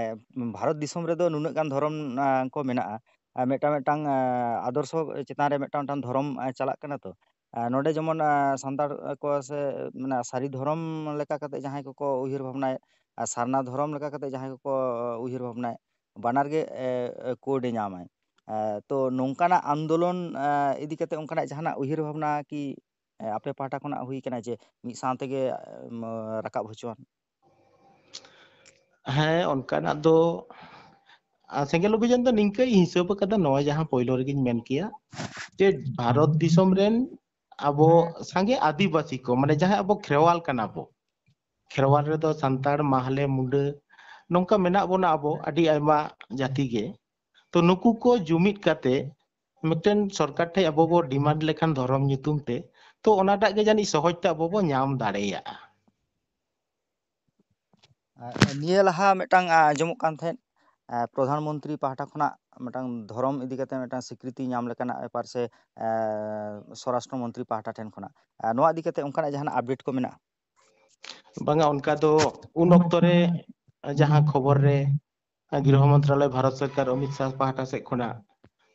ᱵᱷᱟᱨᱚᱛ ᱫᱤᱥᱚᱢ ᱨᱮᱫᱚ ᱱᱩᱱᱟᱹᱜ ᱜᱟᱱ ᱫᱷᱚᱨᱚᱢ ᱟᱸ, ᱠᱚ ᱢᱮᱱᱟᱜᱼᱟ᱾ ᱟᱨ ᱢᱤᱫᱴᱟᱝ ᱢᱤᱫᱴᱟᱝ ᱟᱸ, ᱟᱫᱚᱨᱥᱚ ᱪᱮᱛᱟᱱ ᱨᱮ ᱢᱤᱫᱴᱟᱝ ᱢᱤᱫᱴᱟᱝ ᱫᱷᱚᱨᱚᱢ ᱟᱸ, ᱪᱟᱞᱟᱜ ᱠᱟᱱᱟ ᱛᱚ᱾ ᱟᱸ, ᱱᱚᱰᱮ ᱡᱮᱢᱚᱱ ᱟᱸ, ᱥᱟᱱᱛᱟᱲ ᱠᱚ ᱥᱮ ᱢᱟᱱᱮ ᱥᱟᱹᱨᱤ ᱫᱷᱚᱨᱚᱢ ᱞᱮᱠᱟ ᱠᱟᱛᱮ ᱡᱟᱦᱟᱸᱭ ᱠᱚᱠᱚ ᱩᱭᱦᱟᱹᱨ ᱵᱷᱟᱵᱽᱱᱟᱭᱮᱫ, ᱟᱨ ᱥᱟᱨᱱᱟ ᱫᱷᱚᱨᱚᱢ ᱞᱮᱠᱟ ᱠᱟᱛᱮ ᱡᱟᱦᱟᱸᱭ ᱠᱚᱠᱚ ᱩᱭᱦᱟᱹᱨ ᱵᱷᱟᱵᱽᱱᱟᱭᱮᱫ, ᱵᱟᱱᱟᱨ ᱜᱮ ᱮ, ᱮ, ᱠᱳᱰ ᱮ ᱧᱟᱢᱟᱭ᱾ ᱮ, ᱛᱚ ᱱᱚᱝᱠᱟᱱᱟᱜ ᱟᱱᱫᱳᱞᱚᱱ ᱮ, ᱤᱫᱤ ᱠᱟᱛᱮ ᱚᱱᱠᱟᱱᱟᱜ ᱡᱟᱦᱟᱱᱟᱜ ᱩᱭᱦᱟᱹᱨ ᱵᱷᱟᱵᱽᱱᱟ ᱠᱤ ᱮ, ᱟᱯᱮ ᱯᱟᱦᱴᱟ ᱠᱷᱚᱱᱟᱜ ᱦᱩᱭ ᱠᱟᱱᱟ ᱡᱮ ᱢᱤᱫ ᱥᱟᱶ ᱛᱮᱜᱮ ᱮᱢ, ᱨᱟᱠᱟᱵ ᱦᱚᱪᱚᱣᱟᱱ? ᱦᱮᱸ, ᱚᱱᱠᱟᱱᱟᱜ ᱫᱚ ᱟᱨ ᱥᱮᱸᱜᱮᱞ ᱚᱵᱷᱤᱡᱟᱱ ᱫᱚ ᱱᱤᱝᱠᱟᱹᱧ ᱦᱤᱥᱟᱹᱵ ᱟᱠᱟᱫᱟ, ᱱᱚᱣᱟ ᱡᱟᱦᱟᱸ ᱯᱳᱭᱞᱳ ᱨᱮᱜᱮᱧ ᱢᱮᱱ ᱠᱮᱭᱟ ᱡᱮ ᱵᱷᱟᱨᱚᱛ ᱫᱤᱥᱚᱢ ᱨᱮᱱ ᱟᱵᱚ ᱥᱟᱸᱜᱮ ᱟᱹᱫᱤᱵᱟᱹᱥᱤ ᱠᱚ, ᱢᱟᱱᱮ ᱡᱟᱦᱟᱸᱭ ᱟᱵᱚ ᱠᱷᱮᱨᱣᱟᱞ ᱠᱟᱱᱟ ᱵᱚ, ᱠᱷᱮᱨᱣᱟᱞ ᱨᱮᱫᱚ ᱥᱟᱱᱛᱟᱲ, ᱢᱟᱦᱞᱮ, ᱢᱩᱰᱟᱹ, ᱱᱚᱝᱠᱟ ᱢᱮᱱᱟᱜ ᱵᱚᱱᱟ ᱟᱵᱚ ᱟᱹᱰᱤ ᱟᱭᱢᱟ ᱡᱟᱹᱛᱤ ᱜᱮ᱾ ᱛᱚ ᱱᱩᱠᱩ ᱠᱚ ᱡᱩᱢᱤᱫ ᱠᱟᱛᱮ ᱢᱤᱫᱴᱮᱱ ᱥᱚᱨᱠᱟᱨ ᱴᱷᱮᱡ ᱟᱵᱚ ᱵᱚ ᱰᱤᱢᱟᱱᱰ ᱞᱮᱠᱷᱟᱱ ᱫᱷᱚᱨᱚᱢ ᱧᱩᱛᱩᱢ ᱛᱮ, ᱛᱚ ᱚᱱᱟᱴᱟᱜ ᱜᱮ ᱡᱟᱹᱱᱤᱡ ᱥᱚᱦᱚᱡ ᱛᱮ ᱟᱵᱚ ᱵᱚ ᱧᱟᱢ ᱫᱟᱲᱮᱭᱟᱜᱼᱟ᱾ ᱟᱨ ᱱᱤᱭᱟᱹ ᱞᱟᱦᱟ ᱢᱤᱫᱴᱟᱝ ᱟᱸᱡᱚᱢᱚᱜ ᱠᱟᱱ ᱛᱟᱦᱮᱸᱫ, ᱟᱸ, ᱯᱨᱚᱫᱷᱟᱱ ᱢᱚᱱᱛᱨᱤ ᱯᱟᱦᱴᱟ ᱠᱷᱚᱱᱟᱜ ᱢᱤᱫᱴᱟᱝ ᱫᱷᱚᱨᱚᱢ ᱤᱫᱤ ᱠᱟᱛᱮ ᱢᱤᱫᱴᱟᱝ ᱥᱤᱠᱨᱤᱛᱤ ᱧᱟᱢ ᱞᱮᱠᱟᱱᱟᱜ ᱵᱮᱯᱟᱨ ᱥᱮ, ᱟᱸ, ᱥᱚᱨᱟᱥᱴᱨᱚ ᱢᱚᱱᱛᱨᱤ ᱯᱟᱦᱴᱟ ᱴᱷᱮᱱ ᱠᱷᱚᱱᱟᱜ, ᱟᱸ, ᱱᱚᱣᱟ ᱤᱫᱤ ᱠᱟᱛᱮ ᱚᱱᱠᱟᱱᱟᱜ ᱡᱟᱦᱟᱱᱟᱜ ᱟᱯᱰᱮᱴ ᱠᱚ ᱢᱮᱱᱟᱜᱼᱟ? ᱵᱟᱝᱟ, ᱚᱱᱠᱟ ᱫᱚ ᱩᱱ ᱚᱠᱛᱚ ᱨᱮ ᱡᱟᱦᱟᱸ ᱠᱷᱚᱵᱚᱨ ᱨᱮ ᱜᱨᱤᱦᱚ ᱢᱚᱱᱛᱨᱟᱞᱚᱭ ᱵᱷᱟᱨᱚᱛ ᱥᱚᱨᱠᱟᱨ ᱚᱢᱤᱛ ᱥᱟᱦ ᱯᱟᱦᱴᱟ ᱥᱮᱫ ᱠᱷᱚᱱᱟᱜ,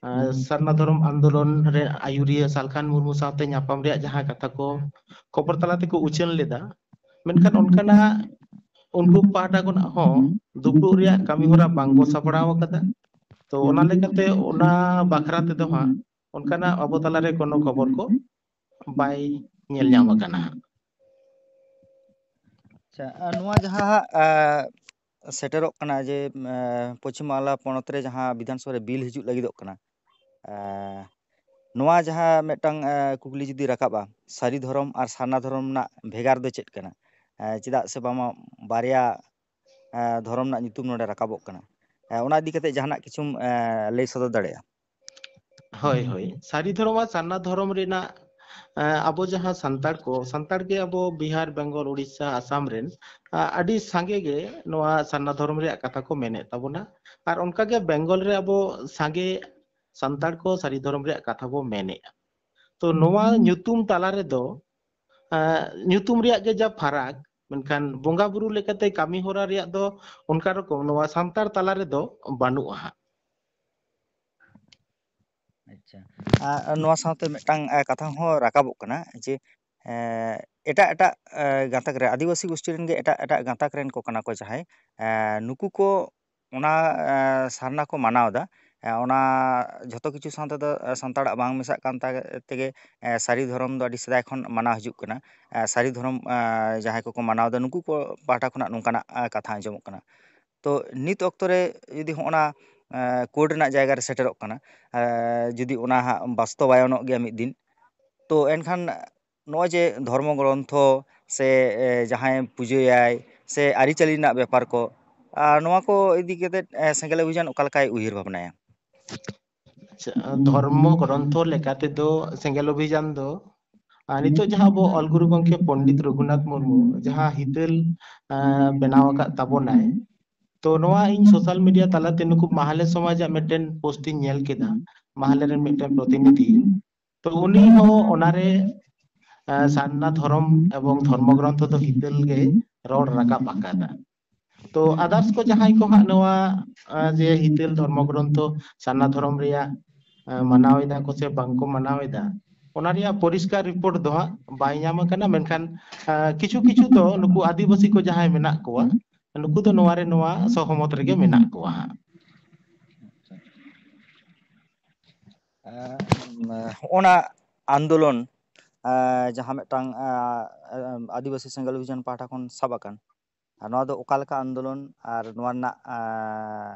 ᱟᱸ, ᱥᱟᱨᱱᱟ ᱫᱷᱚᱨᱚᱢ ᱟᱱᱫᱳᱞᱚᱱ ᱨᱮ ᱟᱭᱩᱨᱤᱭᱟᱹ ᱥᱟᱞᱠᱷᱟᱱ ᱢᱩᱨᱢᱩ ᱥᱟᱶᱛᱮ ᱧᱟᱯᱟᱢ ᱨᱮᱭᱟᱜ ᱡᱟᱦᱟᱸ ᱠᱟᱛᱷᱟ ᱠᱚ ᱠᱷᱚᱵᱚᱨ ᱛᱟᱞᱟ ᱛᱮᱠᱚ ᱩᱪᱷᱟᱹᱱ ᱞᱮᱫᱟ, ᱢᱮᱱᱠᱷᱟᱱ ᱚᱱᱠᱟᱱᱟᱜ ᱩᱱᱠᱩ ᱯᱟᱦᱴᱟ ᱠᱷᱚᱱᱟᱜ ᱦᱚᱸ ᱫᱩᱯᱲᱩᱵ ᱨᱮᱭᱟᱜ ᱠᱟᱹᱢᱤ ᱦᱚᱨᱟ ᱵᱟᱝ ᱠᱚ ᱥᱟᱯᱲᱟᱣ ᱟᱠᱟᱫᱟ᱾ ᱛᱚ ᱚᱱᱟ ᱞᱮᱠᱟᱛᱮ ᱚᱱᱟ ᱵᱟᱠᱷᱨᱟ ᱛᱮᱫᱚ ᱦᱟᱸᱜ ᱚᱱᱠᱟᱱᱟᱜ ᱟᱵᱚ ᱛᱟᱞᱟᱨᱮ ᱠᱳᱱᱳ ᱠᱷᱚᱵᱚᱨ ᱠᱚ ᱵᱟᱭ ᱧᱮᱞ ᱧᱟᱢ ᱟᱠᱟᱱᱟ ᱦᱟᱸᱜ᱾ ᱟᱪᱪᱷᱟ, ᱟᱨ ᱱᱚᱣᱟ ᱡᱟᱦᱟᱸ ᱦᱟᱸᱜ, ᱟᱸ, ᱥᱮᱴᱮᱨᱚᱜ ᱠᱟᱱᱟ ᱡᱮ, ᱟᱸ, ᱯᱚᱪᱷᱤᱢ ᱵᱟᱝᱞᱟ ᱯᱚᱱᱚᱛ ᱨᱮ ᱡᱟᱦᱟᱸ ᱵᱤᱫᱷᱟᱱ ᱥᱚᱵᱷᱟ ᱨᱮ ᱵᱤᱞ ᱦᱤᱡᱩᱜ ᱞᱟᱹᱜᱤᱫᱚᱜ ᱠᱟᱱᱟ, ᱟᱸ, ᱱᱚᱣᱟ ᱡᱟᱦᱟᱸ ᱢᱤᱫᱴᱟᱝ, ᱟᱸ, ᱠᱩᱠᱞᱤ ᱡᱩᱫᱤ ᱨᱟᱠᱟᱵᱼᱟ, ᱥᱟᱹᱨᱤ ᱫᱷᱚᱨᱚᱢ ᱟᱨ ᱥᱟᱨᱱᱟ ᱫᱷᱚᱨᱚᱢ ᱨᱮᱱᱟᱜ ᱵᱷᱮᱜᱟᱨ ᱫᱚ ᱪᱮᱫ ᱠᱟᱱᱟ? ᱟᱸ, ᱪᱮᱫᱟᱜ ᱥᱮ ᱵᱟᱝᱢᱟ ᱵᱟᱨᱭᱟ, ᱟᱸ, ᱫᱷᱚᱨᱚᱢ ᱨᱮᱱᱟᱜ ᱧᱩᱛᱩᱢ ᱱᱚᱰᱮ ᱨᱟᱠᱟᱵᱚᱜ ᱠᱟᱱᱟ᱾ ᱚᱱᱟ ᱤᱫᱤ ᱠᱟᱛᱮ ᱡᱟᱦᱟᱱᱟᱜ ᱠᱤᱪᱷᱩᱢ ᱞᱟᱹᱭ ᱥᱚᱫᱚᱨ ᱫᱟᱲᱮᱭᱟᱜᱼᱟ? ᱦᱳᱭ, ᱦᱳᱭ᱾ ᱥᱟᱹᱨᱤ ᱫᱷᱚᱨᱚᱢ ᱟᱨ ᱥᱟᱨᱱᱟ ᱫᱷᱚᱨᱚᱢ ᱨᱮᱱᱟᱜ, ᱟᱵᱚ ᱡᱟᱦᱟᱸ ᱥᱟᱱᱛᱟᱲ ᱠᱚ, ᱥᱟᱱᱛᱟᱲ ᱜᱮ ᱟᱵᱚ ᱵᱤᱦᱟᱨ, ᱵᱮᱝᱜᱚᱞ, ᱩᱲᱤᱥᱥᱟ, ᱟᱥᱟᱢ ᱨᱮᱱ ᱟᱹᱰᱤ ᱥᱟᱸᱜᱮ ᱜᱮ ᱱᱚᱣᱟ ᱥᱟᱨᱱᱟ ᱫᱷᱚᱨᱚᱢ ᱨᱮᱭᱟᱜ ᱠᱟᱛᱷᱟ ᱠᱚ ᱢᱮᱱᱮᱫ ᱛᱟᱵᱚᱱᱟ᱾ ᱟᱨ ᱚᱱᱠᱟᱜᱮ ᱵᱮᱝᱜᱚᱞ ᱨᱮ ᱟᱵᱚ ᱥᱟᱸᱜᱮ ᱥᱟᱱᱛᱟᱲ ᱠᱚ ᱥᱟᱹᱨᱤ ᱫᱷᱚᱨᱚᱢ ᱨᱮᱭᱟᱜ ᱠᱟᱛᱷᱟ ᱵᱚ ᱢᱮᱱᱮᱫᱼᱟ᱾ ᱛᱚ ᱱᱚᱣᱟ ᱧᱩᱛᱩᱢ ᱛᱟᱞᱟ ᱨᱮᱫᱚ, ᱧᱩᱛᱩᱢ ᱨᱮᱭᱟᱜ ᱜᱮ ᱡᱟ ᱯᱷᱟᱨᱟᱠ, ᱢᱮᱱᱠᱷᱟᱱ ᱵᱚᱸᱜᱟ ᱵᱩᱨᱩ ᱞᱮᱠᱟᱛᱮ ᱠᱟᱹᱢᱤ ᱦᱚᱨᱟ ᱨᱮᱭᱟᱜ ᱫᱚ ᱚᱱᱠᱟ ᱨᱚᱠᱚᱢ ᱱᱚᱣᱟ ᱥᱟᱱᱛᱟᱲ ᱛᱟᱞᱟ ᱨᱮᱫᱚ ᱵᱟᱹᱱᱩᱜᱼᱟ ᱦᱟᱸᱜ᱾ ᱟᱪᱪᱷᱟ, ᱟᱨ ᱱᱚᱣᱟ ᱥᱟᱶᱛᱮ ᱢᱤᱫᱴᱟᱝ ᱠᱟᱛᱷᱟ ᱦᱚᱸ ᱨᱟᱠᱟᱵᱚᱜ ᱠᱟᱱᱟ ᱡᱮ, ᱮᱴᱟᱜ ᱮᱴᱟᱜ ᱜᱟᱛᱟᱠ ᱨᱮ, ᱟᱹᱫᱤᱵᱟᱹᱥᱤ ᱜᱳᱥᱴᱤ ᱨᱮᱱ ᱜᱮ ᱮᱴᱟᱜ ᱮᱴᱟᱜ ᱜᱟᱛᱟᱠ ᱨᱮᱱ ᱠᱚ ᱠᱟᱱᱟ ᱠᱚ ᱡᱟᱦᱟᱸᱭ, ᱱᱩᱠᱩ ᱠᱚ ᱚᱱᱟ ᱥᱟᱨᱱᱟ ᱠᱚ ᱢᱟᱱᱟᱣ ᱮᱫᱟ᱾ ᱚᱱᱟ ᱡᱷᱚᱛᱚ ᱠᱤᱪᱷᱩ ᱥᱟᱶ ᱛᱮᱫᱚ ᱥᱟᱱᱛᱟᱲᱟᱜ ᱵᱟᱝ ᱢᱮᱥᱟᱜ ᱠᱟᱱ ᱛᱮᱜᱮ ᱥᱟᱹᱨᱤ ᱫᱷᱚᱨᱚᱢ ᱫᱚ ᱟᱹᱰᱤ ᱥᱮᱫᱟᱭ ᱠᱷᱚᱱ ᱢᱟᱱᱟᱣ ᱦᱤᱡᱩᱜ ᱠᱟᱱᱟ᱾ ᱥᱟᱹᱨᱤ ᱫᱷᱚᱨᱚᱢ ᱡᱟᱦᱟᱸᱭ ᱠᱚᱠᱚ ᱢᱟᱱᱟᱣ ᱮᱫᱟ, ᱱᱩᱠᱩ ᱠᱚ ᱯᱟᱦᱴᱟ ᱠᱷᱚᱱᱟᱜ ᱱᱚᱝᱠᱟᱱᱟᱜ ᱠᱟᱛᱷᱟ ᱟᱸᱡᱚᱢᱚᱜ ᱠᱟᱱᱟ᱾ ᱛᱚ ᱱᱤᱛ ᱚᱠᱛᱚ ᱨᱮ ᱡᱩᱫᱤ ᱦᱚᱸᱜᱼᱚᱱᱟ ᱠᱳᱰ ᱨᱮᱱᱟᱜ ᱡᱟᱭᱜᱟ ᱨᱮ ᱥᱮᱴᱮᱨᱚᱜ ᱠᱟᱱᱟ, ᱡᱩᱫᱤ ᱚᱱᱟ ᱦᱟᱸᱜ ᱵᱟᱥᱛᱚᱵᱟᱭᱚᱱᱚᱜ ᱜᱮᱭᱟ ᱢᱤᱫ ᱫᱤᱱ, ᱛᱚ ᱮᱱᱠᱷᱟᱱ ᱱᱚᱜᱼᱚᱭ ᱡᱮ ᱫᱷᱚᱨᱢᱚ ᱜᱨᱚᱱᱛᱷᱚ ᱥᱮ ᱡᱟᱦᱟᱸᱭ ᱯᱩᱡᱟᱹᱭᱟᱭ ᱥᱮ ᱟᱹᱨᱤᱪᱟᱹᱞᱤ ᱨᱮᱱᱟᱜ ᱵᱮᱯᱟᱨ ᱠᱚ, ᱟᱨ ᱱᱚᱣᱟ ᱠᱚ ᱤᱫᱤ ᱠᱟᱛᱮ ᱥᱮᱸᱜᱮᱞ ᱚᱵᱷᱤᱡᱟᱱ ᱚᱠᱟ ᱞᱮᱠᱟᱭ ᱩᱭᱦᱟᱹᱨ ᱵᱷᱟᱵᱽᱱᱟᱭᱟ? ᱟᱪᱪᱷᱟ, ᱫᱷᱚᱨᱢᱚ ᱜᱨᱚᱱᱛᱷᱚ ᱞᱮᱠᱟ ᱛᱮᱫᱚ ᱥᱮᱸᱜᱮᱞ ᱚᱵᱷᱤᱡᱟᱱ ᱫᱚ, ᱟᱨ ᱱᱤᱛᱚᱜ ᱡᱟᱦᱟᱸ ᱟᱵᱚ ᱚᱞ ᱜᱩᱨᱩ ᱜᱚᱢᱠᱮ ᱯᱚᱱᱰᱤᱛ ᱨᱚᱜᱷᱩᱱᱟᱛᱷ ᱢᱩᱨᱢᱩ ᱡᱟᱦᱟᱸ ᱦᱤᱛᱟᱹᱞ ᱵᱮᱱᱟᱣ ᱟᱠᱟᱫ ᱛᱟᱵᱚᱱᱟᱭ, ᱛᱚ ᱱᱚᱣᱟ ᱤᱧ ᱥᱳᱥᱟᱞ ᱢᱤᱰᱤᱭᱟ ᱛᱟᱞᱟᱛᱮ ᱱᱩᱠᱩ ᱢᱟᱦᱞᱮ ᱥᱚᱢᱟᱡᱟᱜ ᱢᱤᱫᱴᱮᱱ ᱯᱳᱥᱴ ᱤᱧ ᱧᱮᱞ ᱠᱮᱫᱟ, ᱢᱟᱦᱞᱮ ᱨᱮᱱ ᱢᱤᱫᱴᱮᱱ ᱯᱨᱚᱛᱤᱱᱤᱫᱷᱤ᱾ ᱛᱚ ᱩᱱᱤ ᱦᱚᱸ ᱚᱱᱟᱨᱮ ᱥᱟᱨᱱᱟ ᱫᱷᱚᱨᱚᱢ ᱮᱵᱚᱝ ᱫᱷᱚᱨᱢᱚ ᱜᱨᱚᱱᱛᱷᱚ ᱫᱚ ᱦᱤᱛᱟᱹᱞ ᱜᱮ ᱨᱚᱲ ᱨᱟᱠᱟᱵ ᱟᱠᱟᱫᱟ᱾ ᱛᱚ others ᱠᱚ ᱡᱟᱦᱟᱸᱭ ᱠᱚ ᱦᱟᱸᱜ ᱱᱚᱣᱟ ᱡᱮ ᱦᱤᱛᱟᱹᱞ ᱫᱷᱚᱨᱢᱚ ᱜᱨᱚᱱᱛᱷᱚ ᱥᱟᱨᱱᱟ ᱫᱷᱚᱨᱚᱢ ᱨᱮᱭᱟᱜ ᱢᱟᱱᱟᱣ ᱮᱫᱟ ᱠᱚ ᱥᱮ ᱵᱟᱝ ᱠᱚ ᱢᱟᱱᱟᱣ ᱮᱫᱟ, ᱚᱱᱟ ᱨᱮᱭᱟᱜ ᱯᱚᱨᱤᱥᱠᱟᱨ ᱨᱤᱯᱳᱨᱴ ᱫᱚ ᱦᱟᱸᱜ ᱵᱟᱭ ᱧᱟᱢ ᱟᱠᱟᱱᱟ᱾ ᱢᱮᱱᱠᱷᱟᱱ ᱠᱤᱪᱷᱩ ᱠᱤᱪᱷᱩ ᱫᱚ ᱱᱩᱠᱩ ᱟᱹᱫᱤᱵᱟᱹᱥᱤ ᱠᱚ ᱡᱟᱦᱟᱸᱭ ᱢᱮᱱᱟᱜ ᱠᱚᱣᱟ, ᱱᱩᱠᱩ ᱫᱚ ᱱᱚᱣᱟ ᱨᱮ ᱱᱚᱣᱟ ᱥᱚᱦᱚᱢᱚᱛ ᱨᱮᱜᱮ ᱢᱮᱱᱟᱜ ᱠᱚᱣᱟ ᱦᱟᱸᱜ᱾ ᱦᱚᱸᱜᱼᱚᱱᱟ ᱟᱱᱫᱳᱞᱚᱱ, ᱡᱟᱦᱟᱸ ᱢᱤᱫᱴᱟᱝ ᱟᱹᱫᱤᱵᱟᱹᱥᱤ ᱥᱮᱸᱜᱮᱞ ᱚᱵᱷᱤᱡᱟᱱ ᱯᱟᱦᱴᱟ ᱠᱷᱚᱱ ᱥᱟᱵ ᱟᱠᱟᱱ, ᱟᱨ ᱱᱚᱣᱟ ᱫᱚ ᱚᱠᱟ ᱞᱮᱠᱟ ᱟᱱᱫᱳᱞᱚᱱ ᱟᱨ ᱱᱚᱣᱟ ᱨᱮᱱᱟᱜ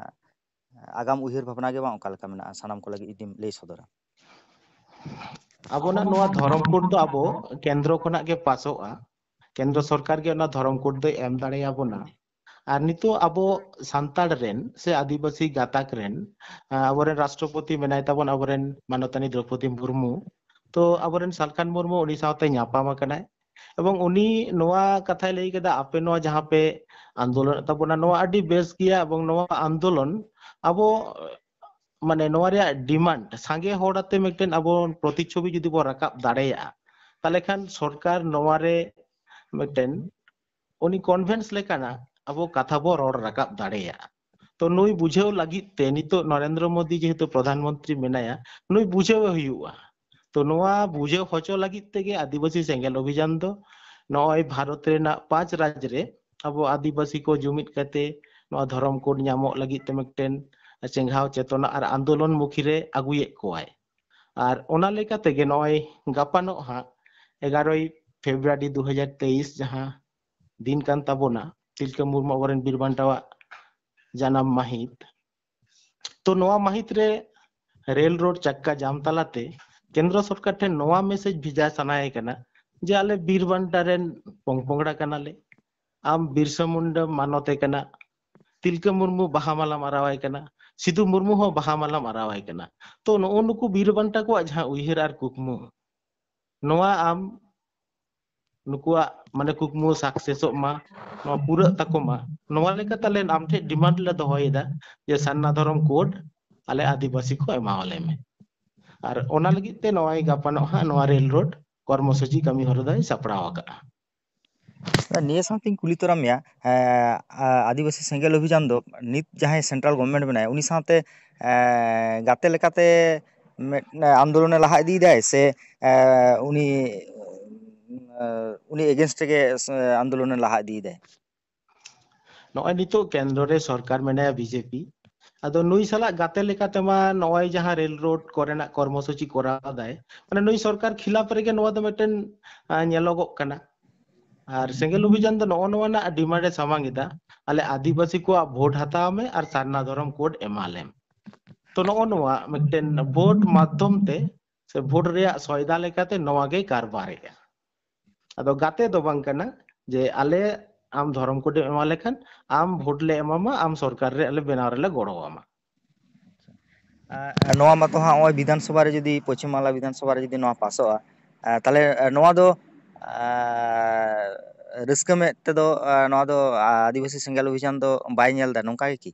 ᱟᱜᱟᱢ ᱩᱭᱦᱟᱹᱨ ᱵᱷᱟᱵᱽᱱᱟ ᱜᱮ ᱵᱟᱝ ᱚᱠᱟ ᱞᱮᱠᱟ ᱢᱮᱱᱟᱜᱼᱟ, ᱥᱟᱱᱟᱢ ᱠᱚ ᱞᱟᱹᱜᱤᱫ ᱡᱩᱫᱤᱢ ᱞᱟᱹᱭ ᱥᱚᱫᱚᱨᱟ? ᱟᱵᱚᱱᱟᱜ ᱱᱚᱣᱟ ᱫᱷᱚᱨᱚᱢ ᱠᱳᱰ ᱫᱚ ᱟᱵᱚ ᱠᱮᱱᱫᱨᱚ ᱠᱷᱚᱱᱟᱜ ᱜᱮ ᱯᱟᱥᱚᱜᱼᱟ᱾ ᱠᱮᱱᱫᱨᱚ ᱥᱚᱨᱠᱟᱨ ᱜᱮ ᱚᱱᱟ ᱫᱷᱚᱨᱚᱢ ᱠᱳᱰ ᱫᱚᱭ ᱮᱢ ᱫᱟᱲᱮᱭᱟᱵᱚᱱᱟ᱾ ᱟᱨ ᱱᱤᱛᱚᱜ ᱟᱵᱚ ᱥᱟᱱᱛᱟᱲ ᱨᱮᱱ ᱥᱮ ᱟᱹᱫᱤᱵᱟᱹᱥᱤ ᱜᱟᱛᱟᱠ ᱨᱮᱱ, ᱟᱸ, ᱟᱵᱚᱨᱮᱱ ᱨᱟᱥᱴᱨᱚᱯᱚᱛᱤ ᱢᱮᱱᱟᱭ ᱛᱟᱵᱚᱱ, ᱟᱵᱚᱨᱮᱱ ᱢᱟᱱᱚᱛᱟᱱᱤ ᱫᱨᱚᱯᱚᱫᱤ ᱢᱩᱨᱢᱩ, ᱛᱚ ᱟᱵᱚᱨᱮᱱ ᱥᱟᱞᱠᱷᱟᱱ ᱢᱩᱨᱢᱩ ᱩᱱᱤ ᱥᱟᱶᱛᱮ ᱧᱟᱯᱟᱢ ᱟᱠᱟᱱᱟᱭ᱾ ᱮᱵᱚᱝ ᱩᱱᱤ ᱱᱚᱣᱟ ᱠᱟᱛᱷᱟᱭ ᱞᱟᱹᱭ ᱠᱮᱫᱟ, ᱟᱯᱮ ᱱᱚᱣᱟ ᱡᱟᱦᱟᱸ ᱯᱮ ᱟᱱᱫᱳᱞᱚᱱ ᱮᱫ ᱛᱟᱵᱚᱱᱟ, ᱱᱚᱣᱟ ᱟᱹᱰᱤ ᱵᱮᱥ ᱜᱮᱭᱟ, ᱮᱵᱚᱝ ᱱᱚᱣᱟ ᱟᱱᱫᱳᱞᱚᱱ ᱟᱵᱚ, ᱢᱟᱱᱮ, ᱱᱚᱣᱟ ᱨᱮᱭᱟᱜ ᱰᱤᱢᱟᱱᱰ ᱥᱟᱸᱜᱮ ᱦᱚᱲ ᱟᱛᱮ ᱢᱤᱫᱴᱮᱱ ᱟᱵᱚ ᱯᱨᱚᱛᱤᱪᱷᱚᱵᱤ ᱡᱩᱫᱤ ᱵᱚᱱ ᱨᱟᱠᱟᱵ ᱫᱟᱲᱮᱭᱟᱜᱼᱟ, ᱛᱟᱦᱚᱞᱮ ᱠᱷᱟᱱ ᱥᱚᱨᱠᱟᱨ ᱱᱚᱣᱟ ᱨᱮ ᱢᱤᱫᱴᱮᱱ ᱩᱱᱤ ᱠᱚᱱᱵᱷᱤᱱᱥ ᱞᱮᱠᱟᱱᱟᱜ ᱟᱵᱚ ᱠᱟᱛᱷᱟ ᱵᱚ ᱨᱚᱲ ᱨᱟᱠᱟᱵ ᱫᱟᱲᱮᱭᱟᱜᱼᱟ᱾ ᱛᱚ ᱱᱩᱭ ᱵᱩᱡᱷᱟᱹᱣ ᱞᱟᱹᱜᱤᱫ ᱛᱮ ᱱᱤᱛᱚᱜ ᱱᱚᱨᱮᱱᱫᱨᱚ ᱢᱳᱫᱤ ᱡᱮᱦᱮᱛᱩ ᱯᱨᱚᱫᱷᱟᱱ ᱢᱚᱱᱛᱨᱤ ᱢᱮᱱᱟᱭᱟ, ᱱᱩᱭ ᱵᱩᱡᱷᱟᱹᱣᱮ ᱦᱩᱭᱩᱜᱼᱟ᱾ ᱛᱚ ᱱᱚᱣᱟ ᱵᱩᱡᱷᱟᱹᱣ ᱦᱚᱪᱚ ᱞᱟᱹᱜᱤᱫ ᱛᱮᱜᱮ ᱟᱹᱫᱤᱵᱟᱹᱥᱤ ᱥᱮᱸᱜᱮᱞ ᱚᱵᱷᱤᱡᱟᱱ ᱫᱚ ᱱᱚᱜᱼᱚᱭ ᱵᱷᱟᱨᱚᱛ ᱨᱮᱱᱟᱜ ᱯᱟᱸᱪ ᱨᱟᱡᱽ ᱨᱮ ᱟᱵᱚ ᱟᱹᱫᱤᱵᱟᱹᱥᱤ ᱠᱚ ᱡᱩᱢᱤᱫ ᱠᱟᱛᱮ ᱱᱚᱣᱟ ᱫᱷᱚᱨᱚᱢ ᱠᱳᱰ ᱧᱟᱢᱚᱜ ᱞᱟᱹᱜᱤᱫ ᱛᱮ ᱢᱤᱫᱴᱮᱱ ᱪᱮᱸᱜᱷᱟᱣ ᱪᱮᱛᱚᱱᱟ ᱟᱨ ᱟᱱᱫᱳᱞᱚᱱ ᱢᱩᱠᱷᱤ ᱨᱮ ᱟᱹᱜᱩᱭᱮᱫ ᱠᱚᱣᱟᱭ᱾ ᱟᱨ ᱚᱱᱟ ᱞᱮᱠᱟ ᱛᱮᱜᱮ ᱱᱚᱜᱼᱚᱭ ᱜᱟᱯᱟᱱᱚᱜ ᱦᱟᱸᱜ ᱮᱜᱟᱨᱚᱭ ᱯᱷᱮᱵᱽᱨᱩᱣᱟᱨᱤ ᱫᱩ ᱦᱟᱡᱟᱨ ᱛᱮᱭᱤᱥ ᱡᱟᱦᱟᱸ ᱫᱤᱱ ᱠᱟᱱ ᱛᱟᱵᱚᱱᱟ, ᱛᱤᱞᱠᱟᱹ ᱢᱩᱨᱢᱩ ᱟᱵᱚᱨᱮᱱ ᱵᱤᱨ ᱵᱟᱱᱴᱟᱣᱟᱜ ᱡᱟᱱᱟᱢ ᱢᱟᱹᱦᱤᱛ᱾ ᱛᱚ ᱱᱚᱣᱟ ᱢᱟᱹᱦᱤᱛ ᱨᱮ ᱨᱮᱞ ᱨᱳᱰ ᱪᱟᱠᱠᱟ ᱡᱟᱢ ᱛᱟᱞᱟᱛᱮ ᱠᱮᱱᱫᱨᱚ ᱥᱚᱨᱠᱟᱨ ᱴᱷᱮᱱ ᱱᱚᱣᱟ ᱢᱮᱥᱮᱡᱽ ᱵᱷᱮᱡᱟ ᱥᱟᱱᱟᱭᱮ ᱠᱟᱱᱟ ᱡᱮ ᱟᱞᱮ ᱵᱤᱨ ᱵᱟᱱᱴᱟ ᱨᱮᱱ ᱯᱚᱝᱯᱚᱝᱲᱟ ᱠᱟᱱᱟᱞᱮ, ᱟᱢ ᱵᱤᱨᱥᱟ ᱢᱩᱱᱰᱟ ᱢᱟᱱᱚᱛᱮ ᱠᱟᱱᱟ, ᱛᱤᱞᱠᱟᱹ ᱢᱩᱨᱢᱩ ᱵᱟᱦᱟ ᱢᱟᱞᱟᱢ ᱟᱨᱟᱣᱟᱭ ᱠᱟᱱᱟ, ᱥᱤᱫᱩ ᱢᱩᱨᱢᱩ ᱦᱚᱸ ᱵᱟᱦᱟ ᱢᱟᱞᱟᱢ ᱟᱨᱟᱣᱟᱭ ᱠᱟᱱᱟ᱾ ᱛᱚ ᱱᱩᱜᱼᱩ ᱱᱩᱠᱩ ᱵᱤᱨ ᱵᱟᱱᱴᱟ ᱠᱚᱣᱟᱜ ᱡᱟᱦᱟᱸ ᱩᱭᱦᱟᱹᱨ ᱟᱨ ᱠᱩᱠᱢᱩ, ᱱᱚᱣᱟ ᱟᱢ ᱱᱩᱠᱩᱣᱟᱜ ᱢᱟᱱᱮ ᱠᱩᱠᱢᱩ ᱥᱟᱠᱥᱮᱥᱚᱜ ᱢᱟ, ᱱᱚᱣᱟ ᱯᱩᱨᱟᱹᱜ ᱛᱟᱠᱚ ᱢᱟ, ᱱᱚᱣᱟ ᱞᱮᱠᱟᱛᱮ ᱟᱞᱮ ᱟᱢ ᱴᱷᱮᱱ ᱰᱤᱢᱟᱱᱰ ᱞᱮ ᱫᱚᱦᱚᱭᱮᱫᱟ ᱡᱮ ᱥᱟᱨᱱᱟ ᱫᱷᱚᱨᱚᱢ ᱠᱳᱰ ᱟᱞᱮ ᱟᱹᱫᱤᱵᱟᱹᱥᱤ ᱠᱚ ᱮᱢᱟᱣᱟᱞᱮ ᱢᱮ᱾ ᱟᱨ ᱚᱱᱟ ᱞᱟᱹᱜᱤᱫ ᱛᱮ ᱱᱚᱜᱼᱚᱭ ᱜᱟᱯᱟᱱᱚᱜ ᱦᱟᱸᱜ ᱱᱚᱣᱟ ᱨᱮᱞ ᱨᱳᱰ ᱠᱚᱨᱢᱚᱥᱩᱪᱤ ᱠᱟᱹᱢᱤ ᱦᱚᱨᱟ ᱫᱚᱭ ᱥᱟᱯᱲᱟᱣ ᱟᱠᱟᱫᱼᱟ᱾ ᱱᱤᱭᱟᱹ ᱥᱟᱶᱛᱮᱧ ᱠᱩᱞᱤ ᱛᱚᱨᱟ ᱢᱮᱭᱟ, ᱮᱸ, ᱟ-, ᱟᱹᱫᱤᱵᱟᱹᱥᱤ ᱥᱮᱸᱜᱮᱞ ᱚᱵᱷᱤᱡᱟᱱ ᱫᱚ ᱱᱤᱛ ᱡᱟᱦᱟᱸᱭ ᱥᱮᱱᱴᱨᱟᱞ ᱜᱚᱵᱷᱢᱮᱱᱴ ᱢᱮᱱᱟᱭᱟ, ᱩᱱᱤ ᱥᱟᱶᱛᱮ, ᱮᱸ, ᱜᱟᱛᱮ ᱞᱮᱠᱟᱛᱮ ᱢᱤᱫ ᱟᱱᱫᱳᱞᱚᱱᱮ ᱞᱟᱦᱟ ᱤᱫᱤᱭᱮᱫᱟᱭ ᱥᱮ, ᱮᱸ, ᱩᱱᱤ, ᱮᱸ, ᱩᱱᱤ ᱮᱜᱮᱱᱥᱴ ᱨᱮᱜᱮ ᱟᱱᱫᱳᱞᱚᱱᱮ ᱞᱟᱦᱟ ᱤᱫᱤᱭᱮᱫᱟᱭ? ᱱᱚᱜᱼᱚᱭ ᱱᱤᱛᱚᱜ ᱠᱮᱱᱫᱨᱚ ᱨᱮ ᱥᱚᱨᱠᱟᱨ ᱢᱮᱱᱟᱭᱟ ᱵᱤᱡᱮᱯᱤ, ᱟᱫᱚ ᱱᱩᱭ ᱥᱟᱞᱟᱜ ᱜᱟᱛᱮ ᱞᱮᱠᱟᱛᱮᱢᱟ ᱱᱚᱜᱼᱚᱭ ᱡᱟᱦᱟᱸ ᱨᱮᱞ ᱨᱳᱰ ᱠᱚᱨᱮᱱᱟᱜ ᱠᱚᱨᱢᱚᱥᱩᱪᱤ ᱠᱚᱨᱟᱣ ᱫᱟᱭ, ᱢᱟᱱᱮ ᱱᱩᱭ ᱥᱚᱨᱠᱟᱨ ᱠᱷᱤᱞᱟᱯ ᱨᱮᱜᱮ ᱱᱚᱣᱟ ᱫᱚ ᱢᱤᱫᱴᱮᱱ, ᱟᱸ, ᱧᱮᱞᱚᱜᱚᱜ ᱠᱟᱱᱟ᱾ ᱟᱨ ᱥᱮᱸᱜᱮᱞ ᱚᱵᱷᱤᱡᱟᱱ ᱫᱚ ᱱᱚᱜᱼᱚ ᱱᱚᱣᱟ ᱨᱮᱱᱟᱜ ᱰᱤᱢᱟᱱᱰ ᱮ ᱥᱟᱢᱟᱝ ᱮᱫᱟ, ᱟᱞᱮ ᱟᱹᱫᱤᱵᱟᱹᱥᱤ ᱠᱚᱣᱟᱜ ᱵᱷᱳᱴ ᱦᱟᱛᱟᱣ ᱢᱮ ᱟᱨ ᱥᱟᱨᱱᱟ ᱫᱷᱚᱨᱚᱢ ᱠᱳᱰ ᱮᱢᱟᱞᱮᱢ᱾ ᱛᱚ ᱱᱚᱜᱼᱚ ᱱᱚᱣᱟ ᱢᱤᱫᱴᱮᱱ ᱵᱷᱳᱴ ᱢᱟᱫᱽᱫᱷᱚᱢ ᱛᱮ ᱥᱮ ᱵᱷᱳᱴ ᱨᱮᱭᱟᱜ ᱥᱚᱭᱫᱟ ᱞᱮᱠᱟᱛᱮ ᱱᱚᱣᱟ ᱜᱮ ᱠᱟᱨᱵᱟᱨᱮᱜᱼᱟ᱾ ᱟᱫᱚ ᱜᱟᱛᱮ ᱫᱚ ᱵᱟᱝ ᱠᱟᱱᱟ ᱡᱮ ᱟᱞᱮ ᱟᱢ ᱫᱷᱚᱨᱚᱢ ᱠᱳᱰ ᱮᱢ ᱮᱢᱟ ᱞᱮᱠᱷᱟᱱ ᱟᱢ ᱦᱩᱸ᱾ ᱵᱷᱳᱴ ᱞᱮ ᱮᱢᱟᱢᱟ, ᱟᱢ ᱥᱚᱨᱠᱟᱨ ᱨᱮ ᱟᱞᱮ ᱵᱮᱱᱟᱣ ᱨᱮᱞᱮ ᱜᱚᱲᱚ ᱟᱢᱟ᱾ ᱟᱨ ᱱᱚᱣᱟ ᱢᱟᱛᱚ ᱦᱟᱸᱜ ᱱᱚᱜᱼᱚᱭ ᱵᱤᱫᱷᱟᱱ ᱥᱚᱵᱷᱟ ᱨᱮ ᱡᱩᱫᱤ, ᱯᱚᱪᱷᱤᱢ ᱵᱟᱝᱞᱟ ᱵᱤᱫᱷᱟᱱ ᱥᱚᱵᱷᱟ ᱨᱮ ᱡᱩᱫᱤ ᱱᱚᱣᱟ ᱯᱟᱥᱚᱜᱼᱟ, ᱟᱨ ᱛᱟᱦᱚᱞᱮ ᱱᱚᱣᱟ ᱫᱚ, ᱟᱨ ᱨᱟᱹᱥᱠᱟᱹ ᱢᱮᱫ ᱛᱮᱫᱚ, ᱟᱨ ᱱᱚᱣᱟ ᱫᱚ ᱟᱹᱫᱤᱵᱟᱹᱥᱤ ᱥᱮᱸᱜᱮᱞ ᱚᱵᱷᱤᱡᱟᱱ ᱫᱚ ᱵᱟᱭ ᱧᱮᱞ ᱮᱫᱟ, ᱱᱚᱝᱠᱟ ᱜᱮ ᱠᱤ?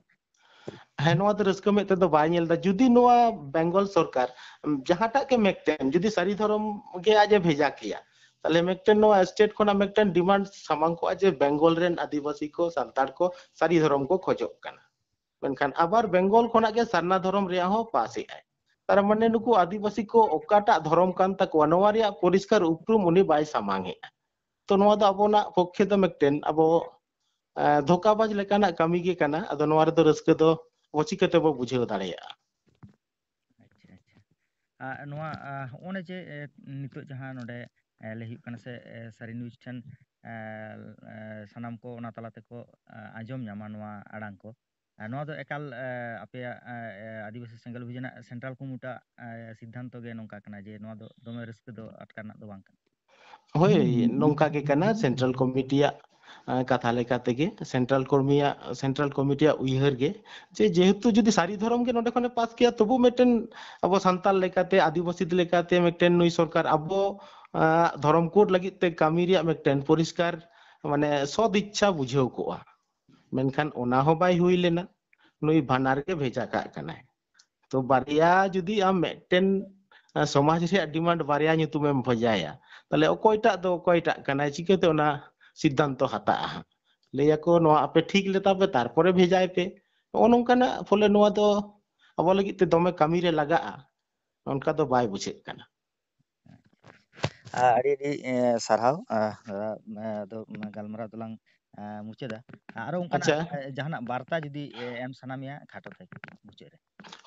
ᱦᱮᱸ, ᱱᱚᱣᱟ ᱫᱚ ᱨᱟᱹᱥᱠᱟᱹ ᱢᱮᱫ ᱛᱮᱫᱚ ᱵᱟᱭ ᱧᱮᱞ ᱮᱫᱟ᱾ ᱡᱩᱫᱤ ᱱᱚᱣᱟ ᱵᱮᱝᱜᱚᱞ ᱥᱚᱨᱠᱟᱨ, ᱩᱢ, ᱡᱟᱦᱟᱸᱴᱟᱜ ᱜᱮ ᱢᱤᱫᱴᱮᱱ, ᱡᱩᱫᱤ ᱥᱟᱹᱨᱤ ᱫᱷᱚᱨᱚᱢ ᱜᱮ ᱟᱡ ᱮ ᱵᱷᱮᱡᱟ ᱠᱮᱭᱟ, ᱛᱟᱦᱞᱮ ᱢᱤᱫᱴᱮᱱ ᱱᱚᱣᱟ ᱥᱴᱮᱴ ᱠᱷᱚᱱᱟᱜ ᱢᱤᱫᱴᱮᱱ ᱰᱤᱢᱟᱱᱰ ᱥᱟᱢᱟᱝ ᱠᱚᱜᱼᱟ ᱡᱮ ᱵᱮᱝᱜᱚᱞ ᱨᱮᱱ ᱟᱹᱫᱤᱵᱟᱹᱥᱤ ᱠᱚ, ᱥᱟᱱᱛᱟᱲ ᱠᱚ ᱥᱟᱹᱨᱤ ᱫᱷᱚᱨᱚᱢ ᱠᱚ ᱠᱷᱚᱡᱚᱜ ᱠᱟᱱᱟ᱾ ᱢᱮᱱᱠᱷᱟᱱ ᱟᱵᱟᱨ ᱵᱮᱝᱜᱚᱞ ᱠᱷᱚᱱᱟᱜ ᱜᱮ ᱥᱟᱨᱱᱟ ᱫᱷᱚᱨᱚᱢ ᱨᱮᱭᱟᱜ ᱦᱚᱸ ᱯᱟᱥ ᱮᱜᱼᱟᱭ᱾ ᱛᱟᱨ ᱢᱟᱱᱮ ᱱᱩᱠᱩ ᱟᱹᱫᱤᱵᱟᱹᱥᱤ ᱠᱚ ᱚᱠᱟᱴᱟᱜ ᱫᱷᱚᱨᱚᱢ ᱠᱟᱱ ᱛᱟᱠᱚᱣᱟ, ᱱᱚᱣᱟ ᱨᱮᱭᱟᱜ ᱯᱚᱨᱤᱥᱠᱟᱨ ᱩᱯᱨᱩᱢ ᱩᱱᱤ ᱵᱟᱭ ᱥᱟᱢᱟᱝ ᱮᱜᱼᱟ᱾ ᱛᱚ ᱱᱚᱣᱟ ᱫᱚ ᱟᱵᱚᱱᱟᱜ ᱯᱚᱠᱠᱷᱮ ᱫᱚ ᱢᱤᱫᱴᱮᱱ ᱟᱵᱚ, ᱮ, ᱫᱷᱳᱠᱟᱵᱟᱡᱽ ᱞᱮᱠᱟᱱᱟᱜ ᱠᱟᱹᱢᱤ ᱜᱮ ᱠᱟᱱᱟ᱾ ᱟᱫᱚ ᱱᱚᱣᱟ ᱨᱮᱫᱚ ᱨᱟᱹᱥᱠᱟᱹ ᱫᱚ ᱟᱵᱚ ᱪᱤᱠᱟᱹ ᱛᱮᱵᱚ ᱵᱩᱡᱷᱟᱹᱣ ᱫᱟᱲᱮᱭᱟᱜᱼᱟ? ᱟᱪᱪᱷᱟ, ᱟᱪᱪᱷᱟ᱾ ᱟᱨ ᱱᱚᱣᱟ, ᱟᱨ ᱦᱚᱸᱜᱼᱚᱭ ᱡᱮ, ᱮ, ᱱᱤᱛᱚᱜ ᱡᱟᱦᱟᱸ ᱱᱚᱰᱮ, ᱮ, ᱞᱟᱹᱭ ᱦᱩᱭᱩᱜ ᱠᱟᱱᱟ ᱥᱮ, ᱮ, ᱥᱟᱹᱨᱤ ᱱᱤᱭᱩᱡᱽ ᱴᱷᱮᱱ, ᱮ, ᱮ, ᱥᱟᱱᱟᱢ ᱠᱚ ᱚᱱᱟ ᱛᱟᱞᱟ ᱛᱮᱠᱚ, ᱮ, ᱟᱸᱡᱚᱢ ᱧᱟᱢᱟ ᱱᱚᱣᱟ ᱟᱲᱟᱝ ᱠᱚ᱾ ᱟᱨ ᱱᱚᱣᱟ ᱫᱚ ᱮᱠᱟᱞ, ᱮ, ᱟᱯᱮᱭᱟᱜ, ᱮ, ᱮ, ᱟᱹᱫᱤᱵᱟᱹᱥᱤ ᱥᱮᱸᱜᱮᱞ ᱚᱵᱷᱤᱡᱟᱱᱟᱜ ᱥᱮᱱᱴᱨᱟᱞ ᱠᱚᱢᱤᱴᱤᱭᱟᱜ, ᱮ, ᱥᱤᱫᱽᱫᱷᱟᱱᱛᱚ ᱜᱮ ᱱᱚᱝᱠᱟ ᱠᱟᱱᱟ ᱡᱮ ᱱᱚᱣᱟ ᱫᱚ ᱫᱚᱢᱮ ᱨᱟᱹᱥᱠᱟᱹ ᱫᱚ ᱟᱴᱠᱟᱨ ᱨᱮᱱᱟᱜ ᱫᱚ ᱵᱟᱝ ᱠᱟᱱᱟ? ᱦᱳᱭ, ᱱᱚᱝᱠᱟ ᱜᱮ ᱠᱟᱱᱟ᱾ ᱥᱮᱱᱴᱨᱟᱞ ᱠᱚᱢᱤᱴᱤᱭᱟᱜ, ᱮ, ᱠᱟᱛᱷᱟ ᱞᱮᱠᱟ ᱛᱮᱜᱮ, ᱥᱮᱱᱴᱨᱟᱞ ᱠᱚᱨᱢᱤᱭᱟᱜ, ᱥᱮᱱᱴᱨᱟᱞ ᱠᱚᱢᱤᱴᱤᱭᱟᱜ ᱩᱭᱦᱟᱹᱨ ᱜᱮ ᱡᱮ ᱡᱮᱦᱮᱛᱩ ᱡᱩᱫᱤ ᱥᱟᱹᱨᱤ ᱫᱷᱚᱨᱚᱢ ᱜᱮ ᱱᱚᱰᱮ ᱠᱷᱚᱱᱮ ᱯᱟᱥ ᱠᱮᱭᱟ, ᱛᱚᱵᱩ ᱢᱤᱫᱴᱮᱱ ᱟᱵᱚ ᱥᱟᱱᱛᱟᱲ ᱞᱮᱠᱟᱛᱮ, ᱟᱹᱫᱤᱵᱟᱹᱥᱤ ᱞᱮᱠᱟᱛᱮ ᱢᱤᱫᱴᱮᱱ ᱱᱩᱭ ᱥᱚᱨᱠᱟᱨ ᱟᱵᱚ, ᱟ, ᱫᱷᱚᱨᱚᱢ ᱠᱳᱰ ᱞᱟᱹᱜᱤᱫ ᱛᱮ ᱠᱟᱹᱢᱤ ᱨᱮᱭᱟᱜ ᱢᱤᱫᱴᱮᱱ ᱯᱚᱨᱤᱥᱠᱟᱨ, ᱢᱟᱱᱮ, ᱥᱚᱫ ᱤᱪᱪᱷᱟ ᱵᱩᱡᱷᱟᱹᱣ ᱠᱚᱜᱼᱟ᱾ ᱢᱮᱱᱠᱷᱟᱱ ᱚᱱᱟ ᱦᱚᱸ ᱵᱟᱭ ᱦᱩᱭ ᱞᱮᱱᱟ᱾ ᱱᱩᱭ ᱵᱟᱱᱟᱨ ᱜᱮ ᱵᱷᱮᱡᱟ ᱠᱟᱜ ᱠᱟᱱᱟᱭ᱾ ᱛᱚ ᱵᱟᱨᱭᱟ ᱡᱩᱫᱤ ᱟᱢ ᱢᱤᱫᱴᱮᱱ, ᱟ, ᱥᱚᱢᱟᱡᱽ ᱨᱮᱭᱟᱜ ᱰᱤᱢᱟᱱᱰ ᱵᱟᱨᱭᱟ ᱧᱩᱛᱩᱢᱮᱢ ᱵᱷᱮᱡᱟᱭᱟ, ᱛᱟᱦᱞᱮ ᱚᱠᱚᱭᱴᱟᱜ ᱫᱚ ᱚᱠᱚᱭᱴᱟᱜ ᱠᱟᱱᱟᱭ, ᱪᱤᱠᱟᱹᱛᱮ ᱚᱱᱟ ᱥᱤᱫᱽᱫᱷᱟᱱᱛᱚ ᱦᱟᱛᱟᱜᱼᱟ ᱦᱟᱸᱜ? ᱞᱟᱹᱭᱟᱠᱚ ᱱᱚᱣᱟ ᱟᱯᱮ ᱴᱷᱤᱠ ᱞᱮᱛᱟ ᱯᱮ, ᱛᱟᱨᱯᱚᱨᱮ ᱵᱷᱮᱡᱟᱭ ᱯᱮ᱾ ᱱᱚᱜᱼᱚ ᱱᱚᱝᱠᱟᱱᱟᱜ ᱯᱷᱚᱞᱮ ᱱᱚᱣᱟ ᱫᱚ ᱟᱵᱚ ᱞᱟᱹᱜᱤᱫ ᱛᱮ ᱫᱚᱢᱮ ᱠᱟᱹᱢᱤ ᱨᱮ ᱞᱟᱜᱟᱜᱼᱟ, ᱚᱱᱠᱟ ᱫᱚ ᱵᱟᱭ ᱵᱩᱡᱷᱟᱹᱜ ᱠᱟᱱᱟ᱾ ᱟ, ᱟᱹᱰᱤ ᱟᱹᱰᱤ, ᱮ, ᱥᱟᱨᱦᱟᱣ᱾ ᱟ, ᱟ, ᱟᱫᱚ ᱜᱟᱞᱢᱟᱨᱟᱣ ᱫᱚᱞᱟᱝ, ᱟ, ᱢᱩᱪᱟᱹᱫᱟ᱾ ᱟᱨᱚ ᱚᱱᱠᱟᱱᱟᱜ, ᱟᱪᱪᱷᱟ᱾ ᱮ, ᱡᱟᱦᱟᱱᱟᱜ ᱵᱟᱨᱛᱟ ᱡᱩᱫᱤ, ᱮ, ᱮᱢ ᱥᱟᱱᱟ ᱢᱮᱭᱟ ᱠᱷᱟᱴᱚ ᱛᱮ ᱢᱩᱪᱟᱹᱫ ᱨᱮ᱾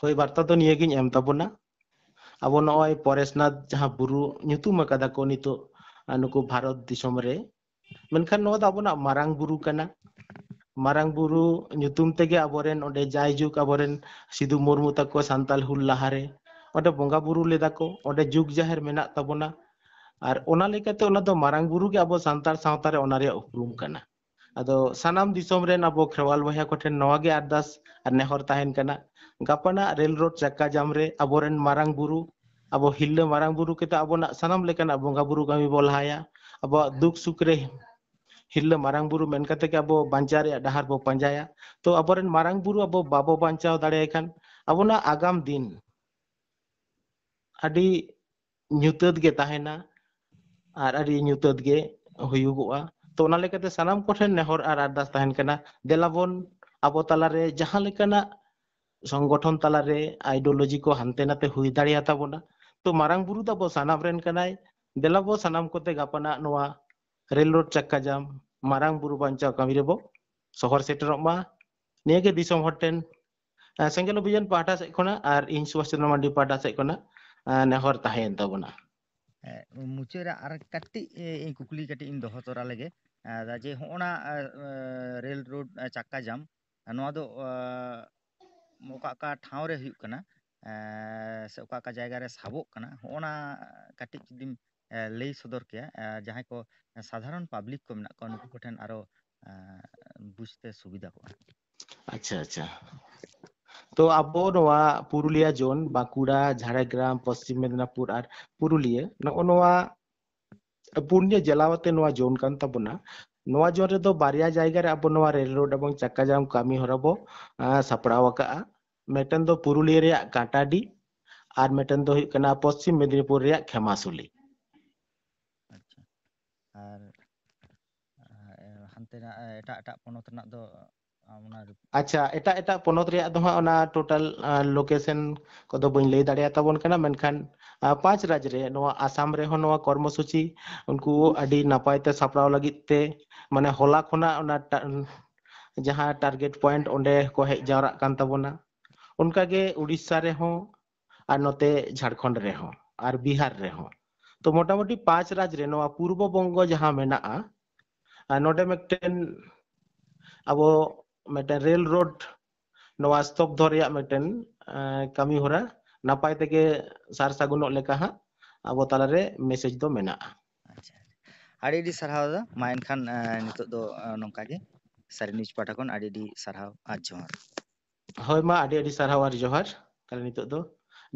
ᱦᱳᱭ, ᱵᱟᱨᱛᱟ ᱫᱚ ᱱᱤᱭᱟᱹᱜᱤᱧ ᱮᱢ ᱛᱟᱵᱚᱱᱟ᱾ ᱟᱵᱚ ᱱᱚᱜᱼᱚᱭ ᱯᱚᱨᱮᱥᱱᱟᱛᱷ ᱡᱟᱦᱟᱸ ᱵᱩᱨᱩ ᱧᱩᱛᱩᱢ ᱟᱠᱟᱫᱟ ᱠᱚ ᱱᱤᱛᱚᱜ, ᱟ, ᱱᱩᱠᱩ ᱵᱷᱟᱨᱚᱛ ᱫᱤᱥᱚᱢ ᱨᱮ, ᱢᱮᱱᱠᱷᱟᱱ ᱱᱚᱣᱟ ᱫᱚ ᱟᱵᱚᱱᱟᱜ ᱢᱟᱨᱟᱝ ᱵᱩᱨᱩ ᱠᱟᱱᱟ᱾ ᱢᱟᱨᱟᱝ ᱵᱩᱨᱩ ᱧᱩᱛᱩᱢ ᱛᱮᱜᱮ ᱟᱵᱚᱨᱮᱱ ᱚᱸᱰᱮ ᱡᱟᱭᱡᱩᱜᱽ ᱟᱵᱚᱨᱮᱱ ᱥᱤᱫᱩ ᱢᱩᱨᱢᱩ ᱛᱟᱠᱚ ᱥᱟᱱᱛᱟᱞ ᱦᱩᱞ ᱞᱟᱦᱟᱨᱮ ᱚᱸᱰᱮ ᱵᱚᱸᱜᱟ ᱵᱩᱨᱩ ᱞᱮᱫᱟ ᱠᱚ, ᱚᱸᱰᱮ ᱡᱩᱜᱽ ᱡᱟᱦᱮᱨ ᱢᱮᱱᱟᱜ ᱛᱟᱵᱚᱱᱟ᱾ ᱟᱨ ᱚᱱᱟ ᱞᱮᱠᱟᱛᱮ ᱚᱱᱟ ᱫᱚ ᱢᱟᱨᱟᱝ ᱵᱩᱨᱩ ᱜᱮ ᱟᱵᱚ ᱥᱟᱱᱛᱟᱲ ᱥᱟᱶᱛᱟ ᱨᱮ ᱚᱱᱟ ᱨᱮᱭᱟᱜ ᱩᱯᱨᱩᱢ ᱠᱟᱱᱟ᱾ ᱟᱫᱚ ᱥᱟᱱᱟᱢ ᱫᱤᱥᱚᱢ ᱨᱮᱱ ᱟᱵᱚ ᱠᱷᱮᱨᱣᱟᱞ ᱵᱚᱭᱦᱟ ᱠᱚᱴᱷᱮᱱ ᱱᱚᱣᱟ ᱜᱮ ᱟᱨᱫᱟᱥ ᱟᱨ ᱱᱮᱦᱚᱨ ᱛᱟᱦᱮᱱ ᱠᱟᱱᱟ, ᱜᱟᱯᱟᱱᱟᱜ ᱨᱮᱞ ᱨᱳᱰ ᱪᱟᱠᱟ ᱡᱟᱢ ᱨᱮ ᱟᱵᱚᱨᱮᱱ ᱢᱟᱨᱟᱝ ᱵᱩᱨᱩ, ᱟᱵᱚ ᱦᱤᱨᱞᱟᱹ ᱢᱟᱨᱟᱝ ᱵᱩᱨᱩ ᱠᱚᱫᱚ ᱟᱵᱚᱱᱟᱜ ᱥᱟᱱᱟᱢ ᱞᱮᱠᱟᱱᱟᱜ ᱵᱚᱸᱜᱟ ᱵᱩᱨᱩ ᱠᱟᱹᱢᱤ ᱵᱚ ᱞᱟᱦᱟᱭᱟ, ᱟᱵᱚᱣᱟᱜ ᱫᱩᱠ ᱥᱩᱠ ᱨᱮ ᱦᱤᱨᱞᱟᱹ ᱢᱟᱨᱟᱝ ᱵᱩᱨᱩ ᱢᱮᱱ ᱠᱟᱛᱮ ᱜᱮ ᱟᱵᱚ ᱵᱟᱧᱪᱟᱣ ᱨᱮᱭᱟᱜ ᱰᱟᱦᱟᱨ ᱵᱚ ᱯᱟᱸᱡᱟᱭᱟ᱾ ᱛᱚ ᱟᱵᱚᱨᱮᱱ ᱢᱟᱨᱟᱝ ᱵᱩᱨᱩ ᱟᱵᱚ ᱵᱟᱵᱚ ᱵᱟᱧᱪᱟᱣ ᱫᱟᱲᱮᱭᱟᱭ ᱠᱷᱟᱱ ᱟᱵᱚᱱᱟᱜ ᱟᱜᱟᱢ ᱫᱤᱱ ᱟᱹᱰᱤ ᱧᱩᱛᱟᱹᱛ ᱜᱮ ᱛᱟᱦᱮᱱᱟ ᱟᱨ ᱟᱹᱰᱤ ᱧᱩᱛᱟᱹᱛ ᱜᱮ ᱦᱩᱭᱩᱜᱚᱜᱼᱟ᱾ ᱛᱚ ᱚᱱᱟ ᱞᱮᱠᱟᱛᱮ ᱥᱟᱱᱟᱢ ᱠᱚᱴᱷᱮᱱ ᱱᱮᱦᱚᱨ ᱟᱨ ᱟᱨᱫᱟᱥ ᱛᱟᱦᱮᱱ ᱠᱟᱱᱟ, ᱫᱮᱞᱟ ᱵᱚᱱ ᱟᱵᱚ ᱛᱟᱞᱟᱨᱮ ᱡᱟᱦᱟᱸ ᱞᱮᱠᱟᱱᱟᱜ ᱥᱚᱝᱜᱚᱴᱷᱚᱱ ᱛᱟᱞᱟᱨᱮ ideology ᱠᱚ ᱦᱟᱱᱛᱮ ᱱᱟᱛᱮ ᱦᱩᱭ ᱫᱟᱲᱮᱭᱟᱛᱟ ᱵᱚᱱᱟ, ᱛᱚ ᱢᱟᱨᱟᱝ ᱵᱩᱨᱩ ᱫᱚ ᱟᱵᱚ ᱥᱟᱱᱟᱢ ᱨᱮᱱ ᱠᱟᱱᱟᱭ᱾ ᱫᱮᱞᱟ ᱵᱚ ᱥᱟᱱᱟᱢ ᱠᱚᱛᱮ ᱜᱟᱯᱟᱱᱟᱜ ᱱᱚᱣᱟ ᱨᱮᱞ ᱨᱳᱰ ᱪᱟᱠᱟ ᱡᱟᱢ ᱢᱟᱨᱟᱝ ᱵᱩᱨᱩ ᱵᱟᱧᱪᱟᱣ ᱠᱟᱹᱢᱤ ᱨᱮᱵᱚ ᱥᱚᱦᱚᱨ ᱥᱮᱴᱮᱨᱚᱜ ᱢᱟ, ᱱᱤᱭᱟᱹ ᱜᱮ ᱫᱤᱥᱚᱢ ᱦᱚᱲ ᱴᱷᱮᱱ, ᱟᱸ, ᱥᱮᱸᱜᱮᱞ ᱚᱵᱷᱤᱡᱟᱱ ᱯᱟᱦᱴᱟ ᱥᱮᱫ ᱠᱷᱚᱱᱟᱜ ᱟᱨ ᱤᱧ ᱥᱩᱵᱷᱟᱥ ᱪᱚᱸᱫᱽᱨᱚ ᱢᱟᱱᱰᱤ ᱯᱟᱦᱴᱟ ᱥᱮᱫ ᱠᱷᱚᱱᱟᱜ, ᱟᱸ, ᱱᱮᱦᱚᱨ ᱛᱟᱦᱮᱸᱭᱮᱱ ᱛᱟᱵᱚᱱᱟ᱾ ᱮ, ᱢᱩᱪᱟᱹᱫ ᱨᱮ ᱟᱨ ᱠᱟᱹᱴᱤᱡ, ᱮ, ᱤᱧ ᱠᱩᱠᱞᱤ ᱠᱟᱹᱴᱤᱡ ᱤᱧ ᱫᱚᱦᱚ ᱛᱚᱨᱟ ᱞᱮᱜᱮ᱾ ᱮ, ᱡᱮ ᱦᱚᱸᱜᱼᱚᱱᱟ, ᱮ, ᱮ, ᱨᱮᱞ ᱨᱳᱰ, ᱮ, ᱪᱟᱠᱟ ᱡᱟᱢ, ᱮ, ᱱᱚᱣᱟ ᱫᱚ, ᱮ, ᱚᱠᱟ ᱚᱠᱟ ᱴᱷᱟᱶ ᱨᱮ ᱦᱩᱭᱩᱜ ᱠᱟᱱᱟ, ᱮ, ᱥᱮ ᱚᱠᱟ ᱚᱠᱟ ᱡᱟᱭᱜᱟ ᱨᱮ ᱥᱟᱵᱚᱜ ᱠᱟᱱᱟ, ᱦᱚᱸᱜᱼᱚᱱᱟ ᱠᱟᱹᱴᱤᱡ ᱡᱩᱫᱤᱢ, ᱮ, ᱞᱟᱹᱭ ᱥᱚᱫᱚᱨ ᱠᱮᱭᱟ, ᱮ, ᱡᱟᱦᱟᱸᱭ ᱠᱚ ᱥᱟᱫᱷᱟᱨᱚᱱ public ᱠᱚ ᱢᱮᱱᱟᱜ ᱠᱚᱣᱟ, ᱱᱩᱠᱩ ᱠᱚᱴᱷᱮᱱ ᱟᱨᱚ, ᱮ, ᱵᱩᱡᱽᱛᱮ ᱥᱩᱵᱤᱫᱷᱟ ᱠᱚᱜᱼᱟ᱾ ᱟᱪᱪᱷᱟ, ᱟᱪᱪᱷᱟ᱾ ᱛᱚ ᱟᱵᱚ ᱱᱚᱣᱟ ᱯᱩᱨᱩᱞᱤᱭᱟ ᱡᱳᱱ, ᱵᱟᱸᱠᱩᱲᱟ, ᱡᱷᱟᱲᱜᱨᱟᱢ, ᱯᱚᱥᱪᱤᱢ ᱢᱮᱫᱽᱱᱟᱯᱩᱨ ᱟᱨ ᱯᱩᱨᱩᱞᱤᱭᱟᱹ, ᱱᱚᱜᱼᱚ ᱱᱚᱣᱟ ᱯᱩᱱᱭᱟᱹ ᱡᱮᱞᱟ ᱟᱛᱮ ᱱᱚᱣᱟ ᱡᱳᱱ ᱠᱟᱱ ᱛᱟᱵᱚᱱᱟ᱾ ᱱᱚᱣᱟ ᱡᱳᱱ ᱨᱮᱫᱚ ᱵᱟᱨᱭᱟ ᱡᱟᱭᱜᱟ ᱨᱮ ᱟᱵᱚ ᱱᱚᱣᱟ ᱨᱮᱞ ᱨᱳᱰ ᱮᱵᱚᱝ ᱪᱟᱠᱟ ᱡᱟᱢ ᱠᱟᱹᱢᱤ ᱦᱚᱨᱟ ᱵᱚ, ᱟᱸ, ᱥᱟᱯᱲᱟᱣ ᱟᱠᱟᱜᱼᱟ᱾ ᱢᱤᱫᱴᱮᱱ ᱫᱚ ᱯᱩᱨᱩᱞᱤᱭᱟᱹ ᱨᱮᱭᱟᱜ ᱠᱟᱴᱟᱰᱤ ᱟᱨ ᱢᱤᱫᱴᱮᱱ ᱫᱚ ᱦᱩᱭᱩᱜ ᱠᱟᱱᱟ ᱯᱚᱥᱪᱤᱢ ᱢᱮᱫᱽᱱᱤᱯᱩᱨ ᱨᱮᱭᱟᱜ ᱠᱷᱮᱢᱟᱥᱩᱞᱤ᱾ ᱟᱪᱪᱷᱟ᱾ ᱟᱨ, ᱟᱨ ᱦᱟᱱᱛᱮᱱᱟᱜ, ᱮᱴᱟᱜ ᱮᱴᱟᱜ ᱯᱚᱱᱚᱛ ᱨᱮᱱᱟᱜ ᱫᱚ, ᱟᱢ ᱚᱱᱟ ᱨᱮ- ᱟᱪᱪᱷᱟ, ᱮᱴᱟᱜ ᱮᱴᱟᱜ ᱯᱚᱱᱚᱛ ᱨᱮᱭᱟᱜ ᱫᱚ ᱦᱟᱸᱜ ᱚᱱᱟ total, ᱟ, location ᱠᱚᱫᱚ ᱵᱟᱹᱧ ᱞᱟᱹᱭ ᱫᱟᱲᱮᱭᱟᱛᱟᱵᱚᱱ ᱠᱟᱱᱟ, ᱢᱮᱱᱠᱷᱟᱱ, ᱟ, ᱯᱟᱸᱪ ᱨᱟᱡᱽ ᱨᱮ ᱱᱚᱣᱟ ᱟᱥᱟᱢ ᱨᱮᱦᱚᱸ ᱱᱚᱣᱟ ᱠᱚᱨᱢᱚᱥᱩᱪᱤ ᱩᱱᱠᱩ ᱟᱹᱰᱤ ᱱᱟᱯᱟᱭ ᱛᱮ ᱥᱟᱯᱲᱟᱣ ᱞᱟᱹᱜᱤᱫ ᱛᱮ, ᱢᱟᱱᱮ, ᱦᱚᱞᱟ ᱠᱷᱚᱱᱟᱜ ᱚᱱᱟ ᱴᱟ-, ᱡᱟᱦᱟᱸ target point ᱚᱸᱰᱮ ᱠᱚ ᱦᱮᱡ ᱡᱟᱣᱨᱟᱜ ᱠᱟᱱ ᱛᱟᱵᱚᱱᱟ᱾ ᱚᱱᱠᱟᱜᱮ ᱩᱲᱤᱥᱥᱟ ᱨᱮᱦᱚᱸ ᱟᱨ ᱱᱚᱛᱮ ᱡᱷᱟᱲᱠᱷᱚᱸᱰ ᱨᱮᱦᱚᱸ ᱟᱨ ᱵᱤᱦᱟᱨ ᱨᱮᱦᱚᱸ᱾ ᱛᱚ ᱢᱚᱴᱟᱢᱩᱴᱤ ᱯᱟᱸᱪ ᱨᱟᱡᱽ ᱨᱮ ᱱᱚᱣᱟ ᱯᱩᱨᱵᱚ ᱵᱚᱝᱜᱚ ᱡᱟᱦᱟᱸ ᱢᱮᱱᱟᱜᱼᱟ, ᱟᱨ ᱱᱚᱰᱮ ᱢᱤᱫᱴᱮᱱ ᱟᱵᱚ ᱢᱤᱫᱴᱮᱱ ᱨᱮᱞ ᱨᱳᱰ ᱱᱚᱣᱟ ᱥᱛᱚᱵᱫᱷᱚ ᱨᱮᱭᱟᱜ ᱢᱤᱫᱴᱮᱱ, ᱮᱸ, ᱠᱟᱹᱢᱤ ᱦᱚᱨᱟ ᱱᱟᱯᱟᱭ ᱛᱮᱜᱮ ᱥᱟᱨ ᱥᱟᱹᱜᱩᱱᱚᱜ ᱞᱮᱠᱟ ᱦᱟᱸᱜ ᱟᱵᱚ ᱛᱟᱞᱟᱨᱮ message ᱫᱚ ᱢᱮᱱᱟᱜᱼᱟ᱾ ᱟᱪᱪᱷᱟ᱾ ᱟᱹᱰᱤ ᱟᱹᱰᱤ ᱥᱟᱨᱦᱟᱣ ᱫᱟ᱾ ᱢᱟ ᱮᱱᱠᱷᱟᱱ, ᱮ, ᱱᱤᱛᱚᱜ ᱫᱚ, ᱮ, ᱱᱚᱝᱠᱟ ᱜᱮ, ᱥᱟᱹᱨᱤ ᱱᱤᱭᱩᱡᱽ ᱯᱟᱦᱴᱟ ᱠᱷᱚᱱ ᱟᱹᱰᱤ ᱟᱹᱰᱤ ᱥᱟᱨᱦᱟᱣ ᱟᱨ ᱡᱚᱦᱟᱨ᱾ ᱦᱳᱭ, ᱢᱟ ᱟᱹᱰᱤ ᱟᱹᱰᱤ ᱥᱟᱨᱦᱟᱣ ᱟᱨ ᱡᱚᱦᱟᱨ᱾ ᱛᱟᱦᱞᱮ ᱱᱤᱛᱚᱜ ᱫᱚ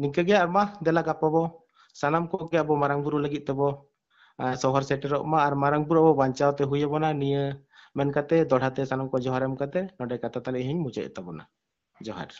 ᱱᱤᱝᱠᱟᱹ ᱜᱮ, ᱟᱨ ᱢᱟ ᱫᱮᱞᱟ ᱜᱟᱯᱟ ᱵᱚ ᱥᱟᱱᱟᱢ ᱠᱚᱜᱮ ᱟᱵᱚ ᱢᱟᱨᱟᱝ ᱵᱩᱨᱩ ᱞᱟᱹᱜᱤᱫ ᱛᱮᱵᱚ, ᱟ, ᱥᱚᱦᱚᱨ ᱥᱮᱴᱮᱨᱚᱜ ᱢᱟ ᱟᱨ ᱢᱟᱨᱟᱝ ᱵᱩᱨᱩ ᱟᱵᱚ ᱵᱟᱧᱪᱟᱣ ᱛᱮ ᱦᱩᱭ ᱟᱵᱚᱱᱟ᱾ ᱱᱤᱭᱟᱹ ᱢᱮᱱ ᱠᱟᱛᱮ, ᱫᱚᱦᱲᱟ ᱛᱮ ᱥᱟᱱᱟᱢ ᱠᱚ ᱡᱚᱦᱟᱨ ᱮᱢ ᱠᱟᱛᱮ, ᱱᱚᱰᱮ ᱠᱟᱛᱷᱟ ᱛᱟᱞᱮ ᱤᱧ ᱢᱩᱪᱟᱹᱫ ᱮᱫ ᱛᱟᱵᱚᱱᱟ᱾ ᱡᱚᱦᱟᱨ᱾